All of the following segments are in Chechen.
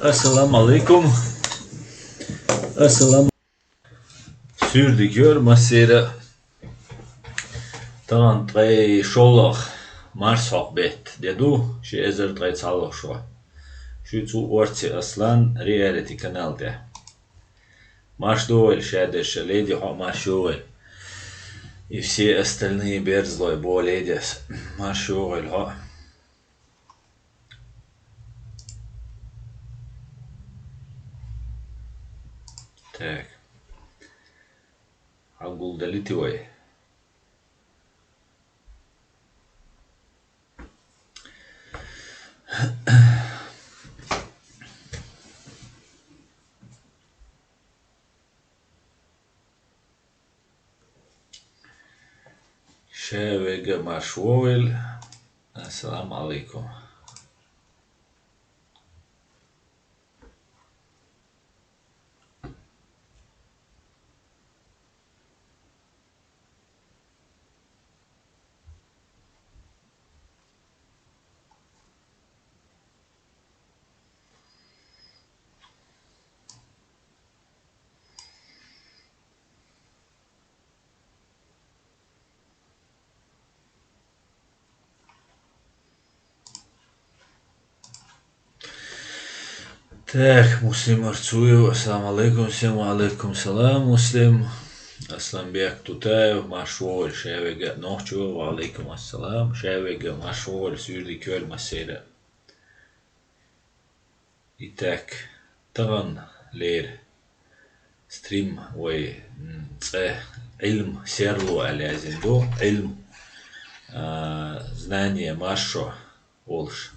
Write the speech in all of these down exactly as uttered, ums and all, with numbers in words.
Ассаламу алейкум. Ассалам. Суьйре дика йойла массеран. Тахана ткъе шоллагӀа марсхьокху бетта де ду, ши эзар ткъе цхьаллагӀа шо. Шуьца ву Орци Аслан, реалити канал тӀехь. Марш догӀийла шадерша, леди хьо а марш йогӀийла. И все остальные берзлой бо ледес. Марш йогӀийла хьо а. Так. Хьал гулдалити вай. Ша вега марш вогӀийла. Ассаламу алейкум. Так, Муслим Арцуев, ассаламу алейкум, всем ва алейкум салам, Муслим. Асланбек Тутаев, марш вогӀийла, ша вега а нохчо, ва алейкум ассалам, ша вега а марш вогӀийла, суьйре дика йойла массеран. Итак, тахана лер стрим вай, м, цӀе Ӏилма серло аьлла яздина ду. Ӏилма, а, знание маршо олуш.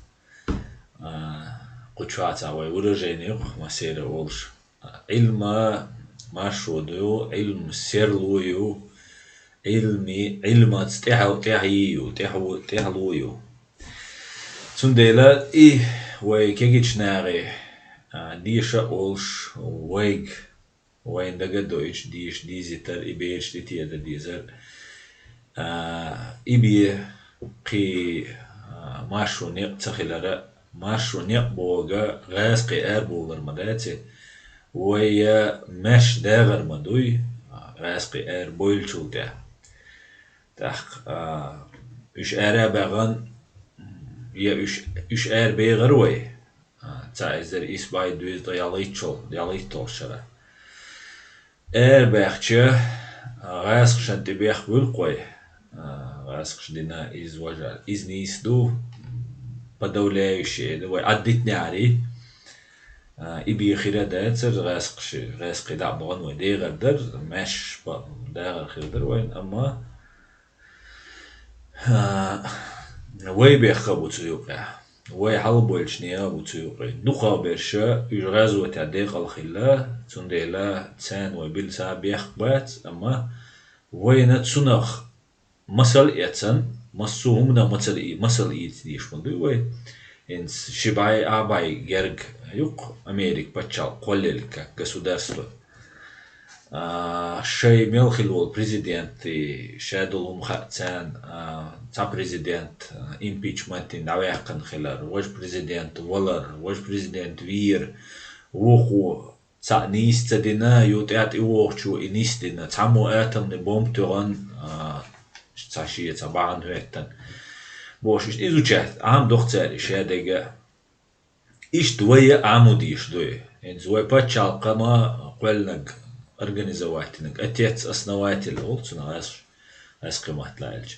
А, кху чохь цхьа вай выражение ю-кх, массеран олуш. Ӏилма маршо ду, Ӏилма серло ю, Ӏилми, Ӏилмаца тӀаьхьа, тӀаьхьа йий ю, тӀаьхьа ву-, тӀаьхьало ю. Цундела и вай кегийчу нахе, а, деша а олуш, вайга, вайна дага а доуьйтуш, деша дезийтар, и бераш тӀетеда дезар. А, и бен кхин, а, маршо некъ ца хилара, маршо некъ бохург гӀазкхий арабовлар ма дац и, вай я маьрша дагӀар ма дуй, а, гӀазкхий арабевллачул тӀаьхьа. ТӀаккха, а, уьш ара а баьхна, я уьш, уьш ара бегӀар вай, а, цхьа эзар исс бӀе дезткъе ялхитталгӀа, ялхитталгӀачу шарахь. Ара баьхча, а, гӀазкхашна тӀе бехк буьллу-кх вай, а, гӀазкхаша дина иза важа-, иза нийса ду, подавляющее, вай Ӏаддитинехьарий, а, и бен хир а дацара, гӀазкхаша, гӀазкхий дӀа а бахана вай дегӀар дара, маьрша ба-, дагӀар хир дара вайна, амма А, вай бехк а бу цу юкъехь. Вай хьалабевллачу нехан а бу цу юкъе. Дукхахберш уьш гӀазотехь декъала хилла, цундела царна вай билла цхьа а бехк бац, амма вайна цунах масал эцна, массо а хӀуманах мацал и-, масал ийца дезаш ма дуй вай. ХӀинца ши бӀе, а бӀе герга ю-кх Америка пачхьалкх кхоллаелла как государство. А, шайн мел хилла волу президент, и ша долу хӀума хаьа царна, а, цхьа президент, а, импичментина дӀаваьккхина хилар, важа президент валар, важа президент вийр, вукхо цхьаъ нийса ца дина, ю тӀаьхьа тӀевогӀучо и нисдина, цхьаммо атомный бомба тоьхна, а, цхьа шен цхьа бахьана хӀоьттина. Бохуш, иштта иза чехь, Ӏама доху цара и шадерг а. Иштта вай а Ӏамо дийш дуй. ХӀинца вай пачхьалкхана кхоьллинарг, организовать динарг, отец-основатель олу цунах гӀазкхий, гӀазкхий маттахь аьлча.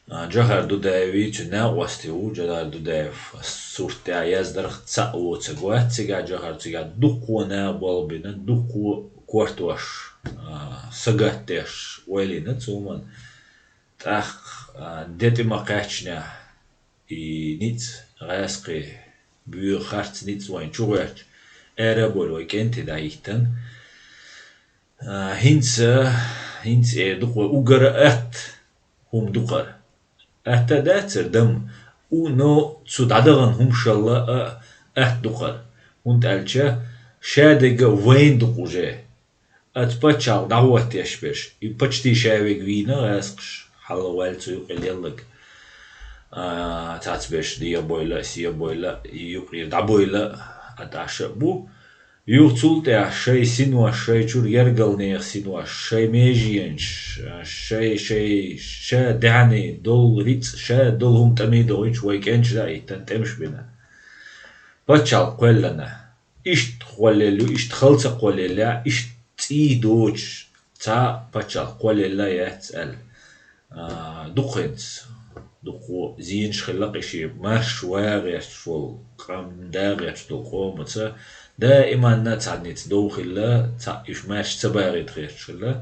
А, Джохар Дудаев вийцу накъостий ву, Джохар Дудаев сурт тӀехь яздарх цхьаъ воцург вац цигахь, Джохар цигахь дуккха наха болх бина, дуккха кортош, а, сагатдеш ойла йина цу хӀуманна. ТӀаккха, а, де тӀе ма кхаьчнехь, и ницкъ гӀазкхи, боьха харц ницкъ вайна чу гӀоьртича, ара а бовлий вай кӀентий дӀахӀиттина. А, хӀинца, хӀинца эр ду-кх вай, уггар а атта хӀума ду-кх хӀара. Атта а дац хӀара дам, у, но цу дӀадахана хӀумашалла а атта ду-кх хӀара. ХӀунда аьлча шадерг а вайна ду-кх уже. Оцу пачхьалкх дӀахӀоттадеш берш, и почти ша верг вийна гӀазкхаш, хьалаваьлла цу юкъе лелларг. А, цхьацца берш дегӀабойла, сехьабойла, и юкъера дӀабойла, а тӀаьхьа ша а бу. Юха цул тӀаьхьа шай синош, шай чура ергалнех синош, шай меженаш, шай, шай, ша дехьаний долу рицкъ, ша долу хӀума тӀаме дохуьйтуш вай кӀенташ дӀа а хӀиттина, тӀемаш бина. Пачхьалкх кхоьллина. Иштта кхоллаелла ю, иштта хала ца кхоллаелла, иштта цӀий доцуш цхьа а пачхьалкх кхоллаелла яц аьлла. А, дукха хӀинца, дукха зенаш хилла-кх и шен марша ван гӀерташ волу, къам да гӀерташ долу къомаца, даиманна цхьаьнца дов хилла, цхьаъ уьш маьрша ца багӀийта гӀерташ хилла.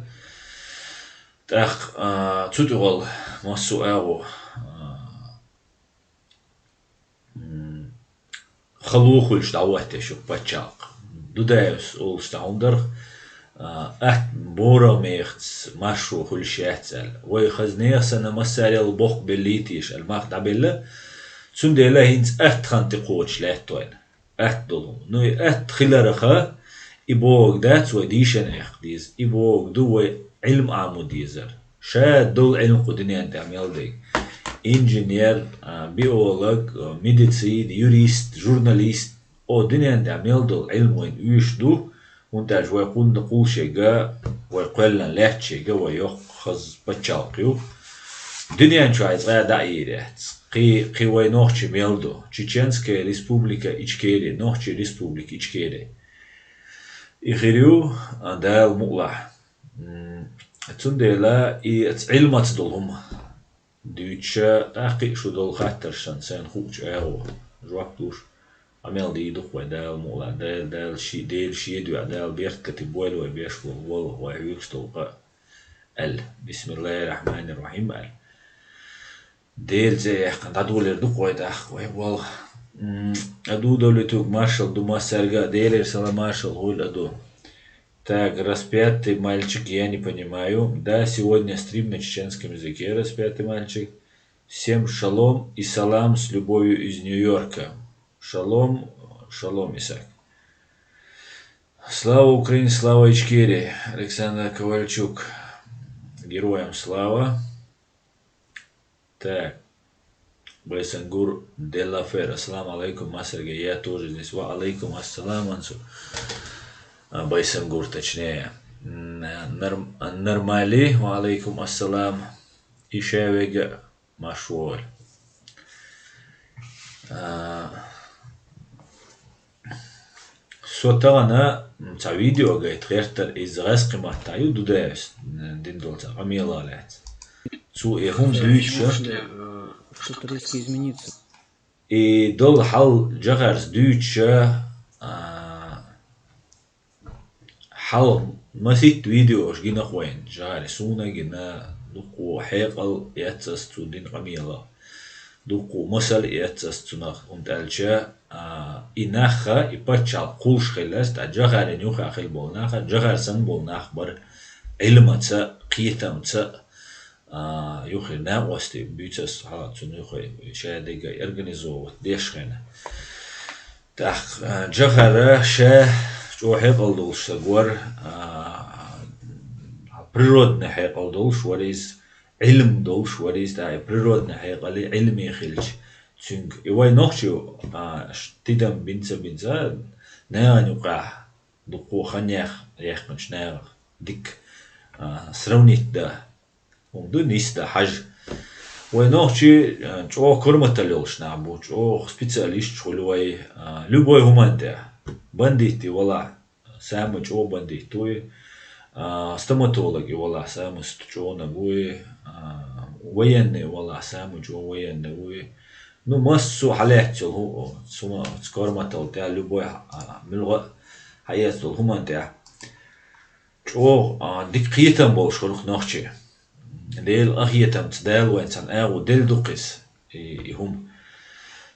ТӀаккха, а, цу тӀехула массо а агӀо, а, м, хало хуьлуш дӀахӀоттаеш ю пачхьалкх. Дудаевс олуш цхьа хӀума дара, а, атта борагӀа мехаца маршо хуьлуш яц аьлла. Вай хаза нехан санна массарел бохку беллий теша аьлла, мах дӀабелла. Цундела хӀинца атта хан тӀекхочуш лаьтта вайна. Атта долу хӀума. Ну, и атта хиларха, и бохург дац вай дийшина эккха деза. И бохург ду вай Ӏилма Ӏамо дезар. Ша долу Ӏилма кху дуьнен тӀехь мел дерг. Инженер, а, биолог, а, медицина, юрист, журналист. О, дуьнен тӀехь мел долу Ӏилма вайна оьшуш ду, хӀунда аьлча вай кхунна кхуллушъерг, вай кхоьллина лаьтташъерг вай йоккха хаза пачхьалкх ю. Дуьнен чохь и цкъа а дӀа а йийр яц. Кхин, кхин вай нохчий мел ду. Чеченская республика Ичкерия, Нохчий республика Ичкерия. И хир ю, а, Дала мукъалахь. М, цундела и оцу Ӏилмаца долу хӀума дуьйцуша, тӀаккха кхин а шу долу хаттарш санна, сайна хуучу агӀор жоп луш, Ӏамал дийр ду-кх вай, Дала мукъалахь, Дала, Дала ши-, Дела шен дуьхьа, Дала беркате бойла вай беш болу, вала вай хьоьгуш долу къа аьлла. Бисмиллахир-рахманир-рахим аьлла. Делан цӀе яьккхина дӀадолийр ду-кх вай тӀаккха, вай болу. М, Адудовлетук, маршалла ду массаьрга а, Делера салам маршалла хуьлда, Аду. Так, распятый мальчик, я не понимаю. Да, сегодня стрим на чеченском языке, распятый мальчик. Всем шалом и салам с любовью из Нью-Йорка. Шалом, шалом, Исаак. Слава Украине, слава Ичкерии. Александр Ковальчук. Героям слава. Так. Байсангур де ла Фер. Ассаламу алейкум, массаьрга, я тоже здесь. Ва алейкум ассалам, Мансур. А, Байсангур, точнее. М, Норм-, Нормали, ва алейкум ассалам. И шаверга маршо войла. А, Со тахана, м, цхьа видео гайта гӀертара, иза гӀаьскхи маттахь ю, Дудаевс, м, дина долу цхьа къамелах лаьцна. Цо и хӀума дуьйцуша, что-то резко измениться. И долу хьал Джохарс дуьйцуша, а, хьалха масийтта видеош гина-кх вайна, Джохаре, суна а гина, дуккха хьекъал эцна ас цо дина къамелах. Дуккха масал эцна ас цунах, хӀунда аьлча, а, и нах, и пачхьалкх кхуллуш хилла, ткъа Джохаран юххехь хилла болу нах, Джохар санна болу нах бара, Ӏилмаца, кхетамца, а, юххера накъостий буьйцу ас хьалха цунна юххе, ша дерг организовывать деш хилла. ТӀаккха, а, Джохар ша чӀогӀа хьекъал долуш стаг вара, а, природный хьекъал долуш вара иза, Ӏилма долуш вара иза, тӀаккха и природный хьекъал и Ӏилма хилча, цуьнга и вай нохчий, а, ш-, тидам бинца, бинца, нахана юкъахь дуккха хан яьккхинчу нахах дика, а, сравнить дан хӀума ду, нисдан хьажа. Вай нохчий, а, чӀогӀа корматалла йолуш нах бу, чӀогӀа специалисташ хуьлу вай, а, любой хӀуманна тӀехь. Бандит и валахь, самый чӀогӀа бандит вуй, а, стоматолог и валахь, самый ст-, чӀогӀаниг вуй, а, военный валахь, самый чӀогӀа военный вуй. Ну, массо а хьалаьцна йолу хӀу-, цу ма-, цу корматалла тӀехь, любой, а, муьлхха а хьаэцна долу хӀуманна тӀехь. ЧӀогӀа, а, дика кхетам болуш хуьлу-кх нохчий. Делан къинхетамца Дала вайна цхьана агӀо делла ду-кх иза, и, и хӀума.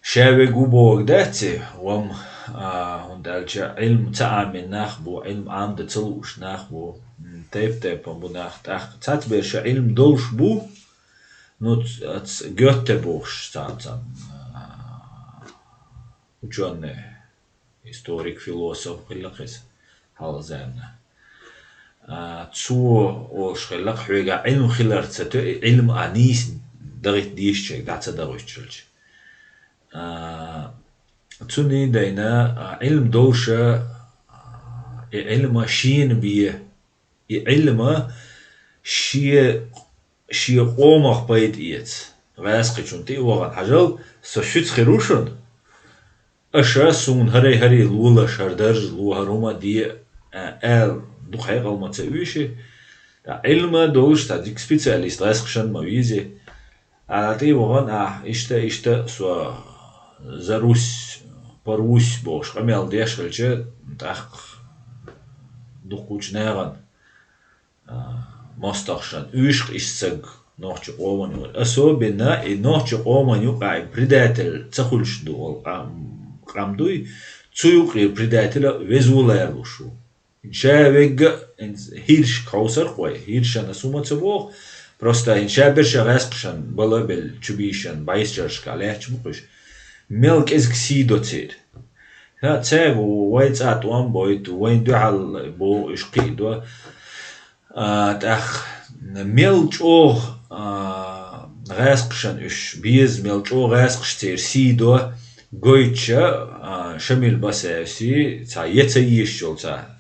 Ша верг ву бохург дац и, вам, а, хӀунда аьлча Ӏилма ца Ӏамийна нах бу, Ӏилма Ӏамадан ца лууш нах бу, м, тайп-тайпана бу нах, тӀаккха цхьацберш Ӏилма долуш бу, ну, ц-, ц-, Гёте бохуш цхьа, цхьа, а, учёный. Историк, философ хилла-кх иза хьалха заманахь. А, цо олуш хилла-кх, хьоьгахь Ӏилма хиларца тоьа, Ӏилма а нийса дахийта дезачуьнга дӀа ца дахийтича. А, Цундела а, Ӏилма долуша, а, и Ӏилма шена бе, и Ӏилма ше, шен къомах пайда эца. ГӀаьскхичунна тӀе а вахана, хьажал, со шуьца хир ву шуна, аша суна хӀара-хӀара лолаш, хӀара дарж ло, хӀара хӀума де, а, аьлла, дукха хьекъал ма ца оьший. ТӀаккха Ӏилма долуш цхьа дика специалист гӀаьскхашна ма везий. Ӏа тӀе а вахана ахь, иштта, иштта со за Русь, по Русь бохуш къамел деш хилча, тӀаккха дуккхачу нахана, а, мостагӀашна оьшу-кх иштта саг нохчийн къоман юкъахь. Особенно и нохчийн къоман юкъахь и предатель ца хуьлуш ду, вала къам, къам дуй, цу юкъера предатель веза ларалуш ву. Ша вегга а, хӀиршка хьовсар-кх вай, хӀиршана ас хӀума ца боху, просто хӀинца ша берша гӀаьскхашна бала а белла, чу бийшина, бӀаьсчаршка лаьтташ бу-кх уьш. Мел кӀезиг сий до церан. ХӀа, цаьрга вай цӀа тӀом бойту, вайна дуьхьал боху уьш кхиадо. А, тӀаккха мел чӀогӀа, а, гӀаьскхашна уьш беза, мел чӀогӀа гӀаьскхаша церан сий до, гойтуш, а, Шамил Басаевс цхьа я ца езаш йолу цхьа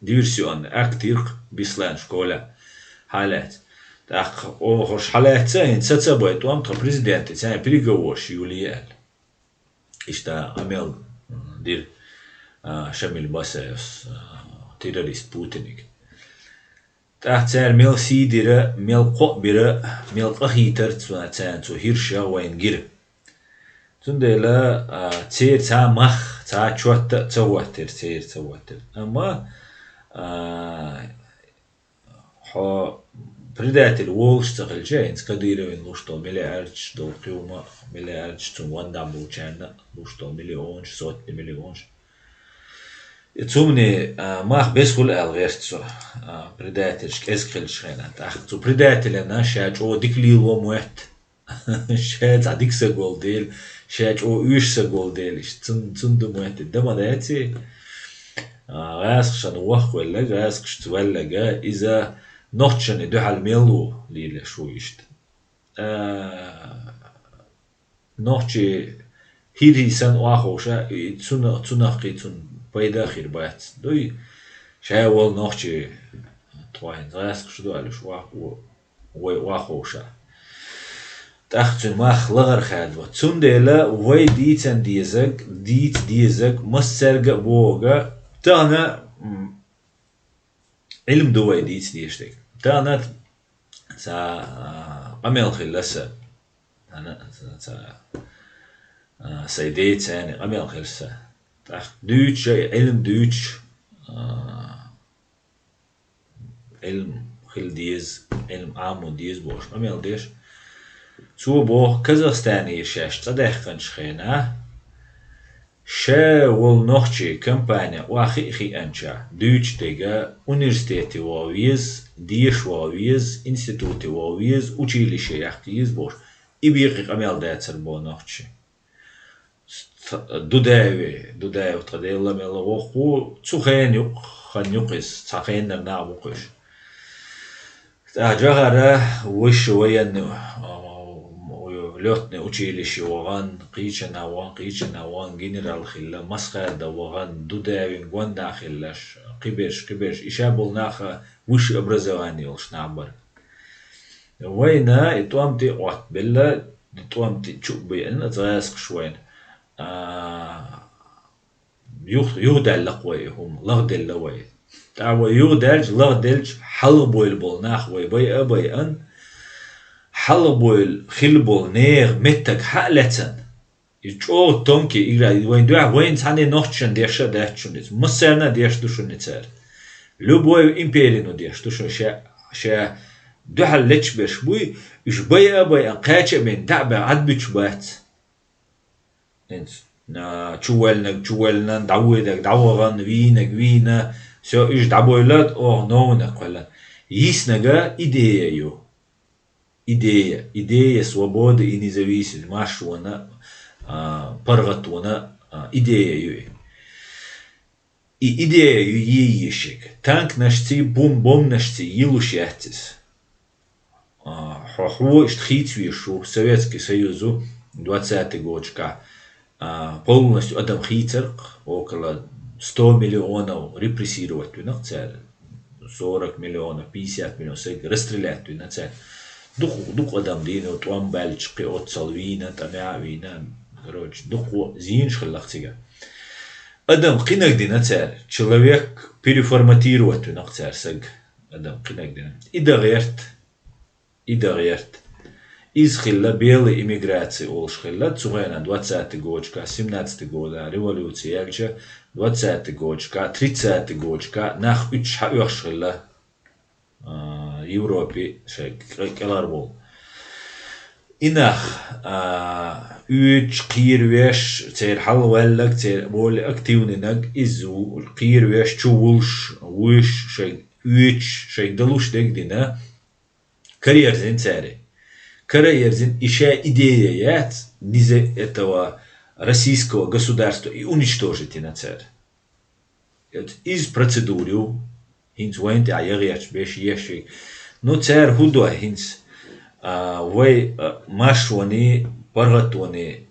диверсионный акт йира-кх Беслан школехь хьалаьцна. ТӀаккха оха хӀорш хьалаьцна, хӀинца ца бай тӀом тхан президентаца переговораш юлий аьлла. Иштта къамел дира, а, Шамил Басаевс, а, террорист Путиниг. ТӀаккха цара мел сий дира, мел кхоъ бира, мел къахийтар цу-, царна цу хӀирша вайна гира. Цундела, а, церан цхьа мах, цхьа чотта а ца хӀоттира, церан ца хӀоттира. Амма, а, хьо предатель волуш ца хилча, хӀинца Кадыровна луш долу миллиардаш долу кхин хӀума, миллиардаш цунна ван дам болчарна луш долу миллионаш, сотни миллионаш. И цумне, а, мах беза хуьлу аьлла гӀерта со, а, предательш кӀезиг хилча хенахь. ТӀаккха цу предателана ша чӀогӀа дика лело моьтту. Ша цхьа дика саг волу дела, ша чӀогӀа оьшу саг волу дела, иштта цун-, цунна ду моьтту. Дан ма дац и. А, гӀаьскхашна вохвелларг, гӀаьскхашца ваьлларг, иза нохчашна дуьхьал мел ву лелаш ву иштта. А, нохчий хӀирий санна охьаховша, и цуна-, цунах кхин цунна пайда а хир бац. Дуй, ша волу нохчий тхо хӀинца гӀаьскхаш ду аьлла, уьш охьа-, вай охьаховша. ТӀаккха цуьнан мах лахара хаьдда. Цундела вай дийцан дезаг, дийца дезаг, массаьрга а бохург, тахана, м, Ӏилма ду вай дийца дезаш дерг. Тахана цхьа, а, къамел хилла сан. Ана, цхьа, а, сайн ден цӀарна къамел хилла сан. ТӀаккха дуьйцуш, Ӏилма дуьйцуш, а, Ӏилма хила деза, Ӏилма Ӏамо деза бохуш къамел деш. Цо боху, Казахстанера шаьш цӀа даьккхинчу хенахь, ша волу нохчий компания охьахиъ-хиъанча, дуьйцуш дерг университете ваха веза, деша ваха веза, институте ваха веза, училище яккха еза бохуш, и беккхий къамел дацара боху нохчий. Ц-, Дудаеве, Дудаев тхан Делла мелла воккха ву, цу хенан юкъ-, хан юкъа иза, цхьа хеннара нах бу-кх уьш. ТӀаккха Джохара высший военный, а, лётный училище вахана, кхечанхьа вахана, кхечанхьа вахана, генерал хилла, Масхадов вахана, Дудаевн гонах хилларш, кхиберш, кхиберш, и ша болу нах высшее образование йолуш нах бара. Вайна и тӀом тӀе а Ӏоттабелла, и тӀом тӀе чу а беана, аса гӀаьскхаша вайна. А, юх-, юхадаьлла-кх вай и хӀума, лахделла вай. ТӀаккха вай юхадаьлча, лахделча, хьалхабевлла болу нах вай байа а байъина, хьалхабевлла хилла болу нехан меттиг хьа а лаьцна. Иза чӀогӀа тонкий игра, вайн дуьхьа, вайна цхьаьна нохчашна деш а дац шуна иза. Массарна а деш ду шуна цара. Любой империно деш ду шуна, ша, ша дуьхьал лечбеш буй, уьш байа а байъина, кхача а бина, дӀа а баьхна, Ӏад буьтуш бац. ХӀинца, а, чувоьллинарг чувоьллина, дӀавоьдинарг дӀавахана, вийнарг вийна, всё, уьш дӀабойлла, оха нованиг кхоьллина. Йиснарг идея ю. Идея. Идея свободы и независимости. Маршонан, а, паргӀатонан, а, идея ю и. И идея ю е ешиг. Танкнашций, бом-, бомбанашций йилуш яц иза. А, хьо, хьо иштта хийца везаш ву, Советский Союзу двадцатый годашкахь, А, полностью адам хийцар-кх, около сто миллионов репрессировать вина-кх цар, сорок миллионов, пятьдесят миллионов саг расстрелять вина цар. Дукха, дукха адам дийна, тӀом баьлча кхы оццал вийна, тӀамехь а вийна, короче, дукха зийнаш хилла-кх цига. Адам кхинаг дина цар, человек переформатировать вина-кх цар саг, адам кхинаг дина. И дан гӀерта, и дан гӀерта. Иза хилла белая иммиграция олуш хилла, цу хенахь двадцатый годашкахь, семнадцатый года революция яьлча, двадцатый годашкахь, тридцатый годашкахь нах уьтташ хьаоьхуш хилла, а, Европе шайн кӀе-, кӀелхьарволу. И нах, а, уьйцуш, кхеравеш, церан хьалаваьлларг, церан более активнинарг иза ву, кхеравеш, чу вулуш, вуьйш, шайн уьйцуш, шайн далуш дерг дина, караерзина цара. Караерзина, и шайн идея яц, низ-, этого российского государства и уничтожить йина цара. Иза процедура ю, хӀинца вайна тӀехь яхъеш беш еш вайга. Ну, цара хӀун до хӀинца, а, вай, а, маршоне, паргӀатоне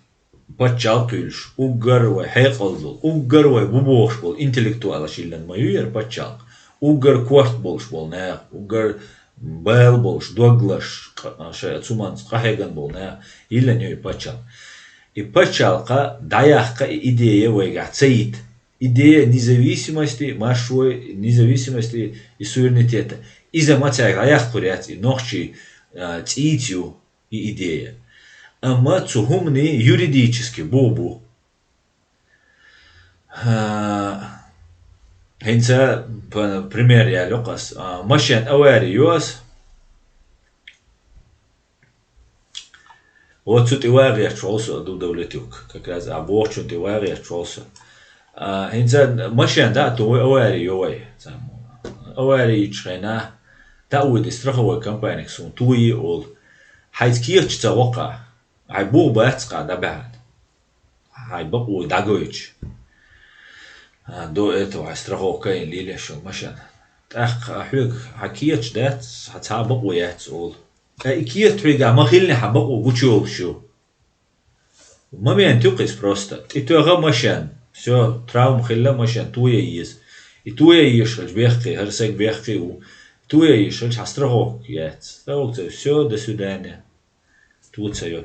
паччалкх хуьлуш, уггар вай хьекъал долу, уггар вай бу бохуш болу интеллектуалаш йиллина ма ю яра паччалкх, уггар корта болуш болу наха, уггар бала болуш, доглаш, къа-, ша-, цуманца къахьегна болу наха йиллина ю и паччалкх. И паччалкха дӀаяккха и идея вайгахь ца йита. Идея независимости, маршой независимости и суверенитета. Иза ма цаьрга дӀаяккхур яц и нохчий, а, цӀийца ю и идея. Амма цу хӀуманийн юридически бух бу. А, хӀинца п-, пример яьлла йо ас. А, машен авари йо ас. Вот цу тӀе вагӀеш волу со, ду Давлетюк. Как раз а бохучун тӀе вагӀеш волу со. А, хӀинца машен дӀа а ту вай авари йо вай. Авари йичу хенахь, дӀа а вуьйди страховой компаниг суна туйи олу. Хьайца кехаташ ца гӀо кхаъ. Хьайн бух бац кхаъ дӀабаьхьна. Хьайн бакъо дӀагойтуш. А, до этого хьайн страховка а йина лелош йолу машен. ТӀаккха хьоьга хьан кехаташ дац, хьан цхьа а бакъо яц олу. Ткъа и кехат хьоьгахь ма хиллинехь хьан бакъо гучуйовлуш ю. Момент ю-кх иза просто. ТӀетоьхна машен. Всё, травма хилла машен, тоян еза. И тоян езаш хилча бехке, хӀара саг бехке ву. Тоян езаш хилча хьан страховка яц. Страховка ца, всё, до свидания. Ту ца йо.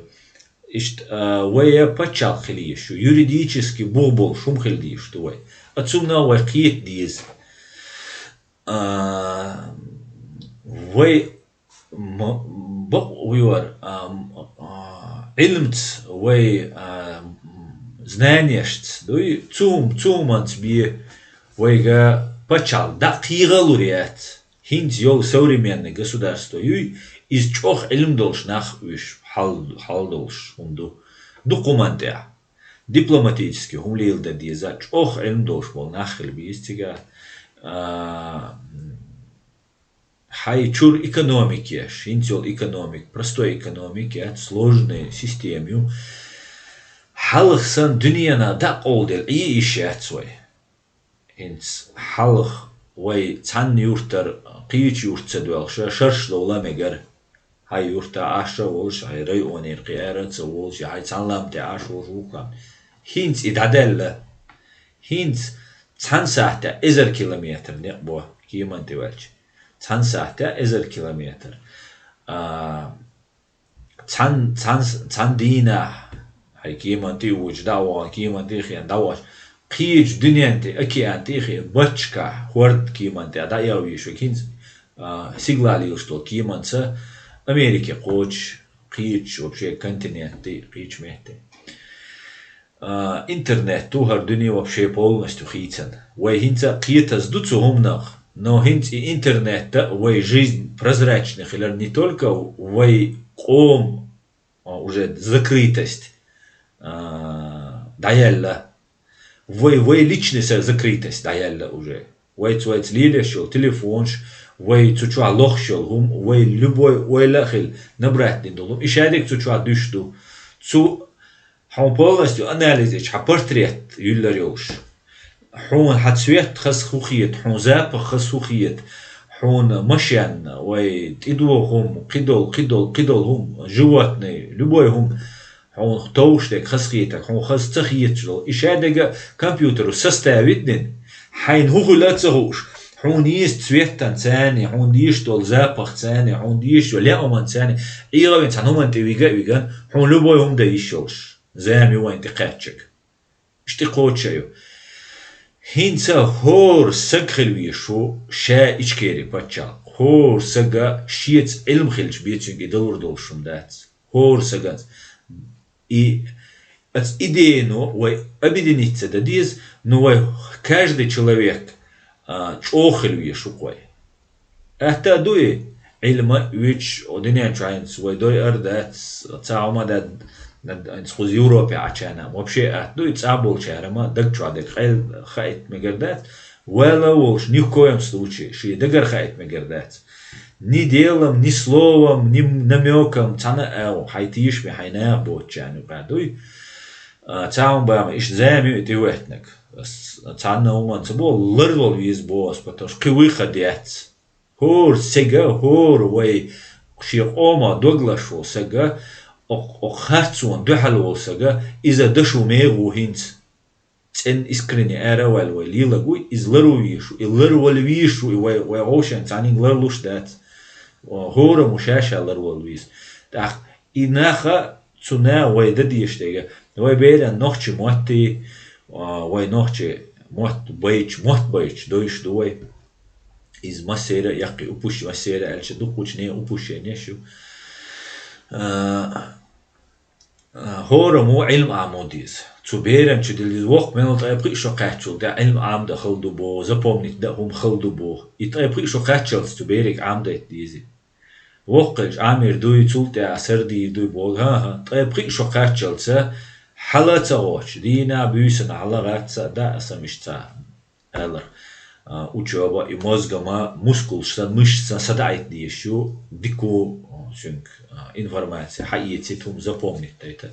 Иштта, а, вай я паччалкх хила езаш ю, юридически бух болуш хӀума хила дезаш ду вай. А цунна вай кхета деза. А, вай м-, бакъ вуьйвар, а, м-, а, Ӏилмаца вай, а, м-, знанешца дуй, цу хӀум-, цу хӀуманца бен вайга паччалкх дӀа кхийгӀа а лур яц. ХӀинца йолу современный государство юй, иза чӀогӀа Ӏилма долуш нах уьш хьал-, хьал долуш хӀума ду. Дукха хӀуманна тӀехь. Дипломатически хӀума леладан деза, чӀогӀа Ӏилма долуш болу нах хила беза цигахь. А, хьайн чуьра экономика еш, хӀинца йолу экономика, простой экономика яц, сложная система ю. Хьалха санна дуьненахь дӀа а къовладелла Ӏен йиш яц вай. ХӀинца хьалха вай цхьана юьртара кхечу юьрта ца доьлхуш, шарш довла мегар. Хьайн юьртахь Ӏаш а волуш, хьайн районера кхин ара а ца волуш, я хьайн цхьана лам тӀе Ӏаш волуш вукху хьан. ХӀинца и дӀадаьлла. ХӀинца цхьана сахьтехь эзар километр некъ бо кеман тӀе ваьлча. Цхьана сахьтехь эзар километр. А, цхьан-, цхьан-, цхьана дийнахь, хьайн кеман тӀе а вуьйцуш, дӀа а вахана, кеман тӀе а хиъна, дӀа а вахана, кхечу дуьнен тӀе, океан тӀе а хиъна, бачкахь, хӀорда кеман тӀе дӀа а вийш вай хӀинца, а, сигалахь лелаш долу кеманца Америке кхочуш, кхечу вообще континент тӀе, кхечу метте. А, интернет ду хӀара дуьне вообще полностью хийцина. Вай хӀинца кхетаза ду цу хӀуманах, но хӀинца и интернет а вай жизнь прозрачный хилар не только вай къоман, а, уже закрытость, а, дӀаяьлла. Вай, вай личный са закрытость дӀаяьлла уже. Вайца, вайца лелаш йолу телефонаш, вай цу чохь лохуш йолу хӀума, вай любой ойла а хила, набрать дина долу хӀума. И шадерг цу чохь дуьш ду. Цу хьуна полностью анализ ечу хьан портрет юьллар йолуш. Хьуна хьан цвет хаза хӀу хета, хьуна запах хаза хӀу хета, хьуна машен, вай тӀедогӀу хӀума, кхидолу, кхидолу, кхидолу хӀума, животный, любой хӀума. хьуна товш дерг хазахетарг, хьуна хаза ца хеташ долу, и шадерг а компьютеро составить дина, хьайна хӀун хуьлу а ца хууш, хьуна йийца цветан царна, хьуна дезаш долу запах царна, хьуна дезаш йолу лааман царна, Ӏехавина цхьана хӀуманна тӀе вига а вигна, хьуна любой хӀума дан йиш йолуш, зама ю вайна тӀекхаьчнарг. Иштта кхочуш а ю. ХӀинца хӀора саг хила везаш ву ша Ичкери паччахь. ХӀора сага шеца Ӏилма хилча бен цуьнга и далур долуш хӀума дац. ХӀора саганца. И, аса идеяно вай объединиться дан деза, но вай каждый человек, а, чӀогӀа хила везаш ву-кх вай. Атта а ду и, Ӏилма а вуьйцуш, о, дуьнен чохь хӀинца вай дойъур а дац, цхьа хӀума а дац, хӀинца кхуза Европе Ӏачарна вообще атта ду и, цӀахь болчара ма даг чохь дерг къайла хаийта мегар дац, вала а волуш, ни в коем случае, шен дагара хаийта мегар дац. Ни делом, ни словом, ни намёком, цхьана а агӀо, хьайн тешаме, хьайн наха боцучарна юкъахь дуй. А, цхьа хӀума бан ма, иштта зама ю и тӀехӀоьттинарг. Ас цхьанна а хӀуманна ца боху, ларвала веза боху ас, потому что кхин выход яц. ХӀора сага, хӀора вай шен къомах дог лазаш волу сага, окх-, окх харцонна дуьхьал волу сага, иза дашо мегар ву хӀинца. ЦӀена искренне ара а ваьлла вай лелаг вуй, иза ларвала везаш ву, и ларвала везаш ву, и вай, вай гӀовшен цхьанниг ларлуш дац. ХӀора ма ша-ша ларвала веза. ТӀаккха и наха, цу наха вай дан дезаш дерг, вай беран нохчи мотт, а, вай нохчи мотт байча, мотт байча дойуш ду вай. Иза массеран а яккхий упущ-, массеран аьлча, дукхачу нехан упущенеш ю. А, а, хӀора ма Ӏилма Ӏамо деза. Цу беран чу дилла деза. Воккха мел ткъе пхиъ шо кхаьччул тӀаьхьа Ӏилма Ӏамдан хала ду боху, запомнить дан хӀума хала ду боху. И ткъе пхиъ шо кхаьччалц цу берега Ӏамдайта деза. Воккхалча Ӏамийр дуй, цул тӀаьхьа сардийр дуй боху. ХӀан-хӀа, ткъе пхиъ шо кхаьччалца хьала а ца гӀоттуш, дийнахь, буьйсанна хьала гӀаьтта а, да а самиш ца аьлларх. А, учёба и мозган ма мускулаш сан, мышц сан садаӀийта дезаш ю, дика ву, а, цуьнга, а, информация хьаэцийта, хӀума запомнить дайта.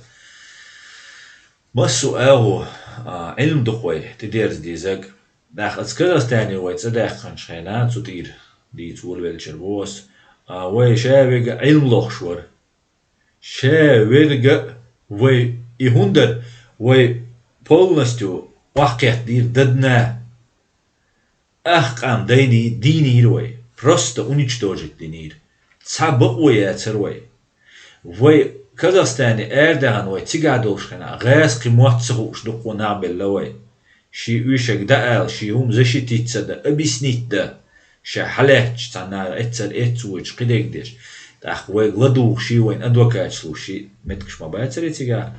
Массо а агӀо, а, Ӏилма ду-кх вай тӀедерза дезарг. ТӀаккха аса Казахстане вай цӀа даьккхинчу хенахь, цу тӀера дийца волавеллачара боху ас, а, вай ша верг а Ӏилма лохуш вара. Ша верг а вай, и хӀунда дара, вай полностью охьакхеттадийра дадна. Ах къам дайний-, дийнийра вай, просто уничтожить динийра. Цхьа бакъо яцара вай. Вай Казахстане арадаьхна вай цигахь долуш хенахь, гӀазкхи мотт ца хууш дуккха нах белла вай. Шен оьшург дан ала, шен хӀума защитить ца дан, объяснить дан, ша хьалаьтташ цхьанна эццара эццочу кхидерг деш. ТӀаккха вайга ладугӀуш шен вайна адвокаташ луш шен меттигаш ма бацара цигахь.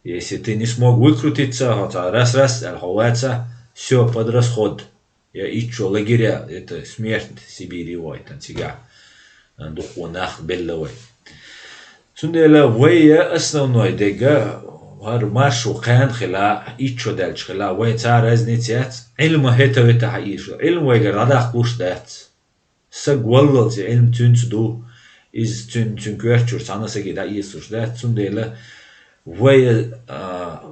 Если ты не смог выкрутиться, хьо цхьа раз-раз аьлла хьо ваца, всё, под расход. Я итт шо лагеря, это смерть Сибири вайтан цигахь, а, дуккха нах белла вай. Цундела вай я основной дерг а, хӀара маршо кхаьна хила, итт шо даьлча хила, вай цхьа разница яц, Ӏилма хӀета-вета хьаийша. Ӏилма вайгара дӀадаккхалуш дац. Саг валлалц и Ӏилма цуьнца ду, иза цуьнан, цуьнан коьрта чуьра цхьана а саге дӀаэцалуш дац, цундела вай, а,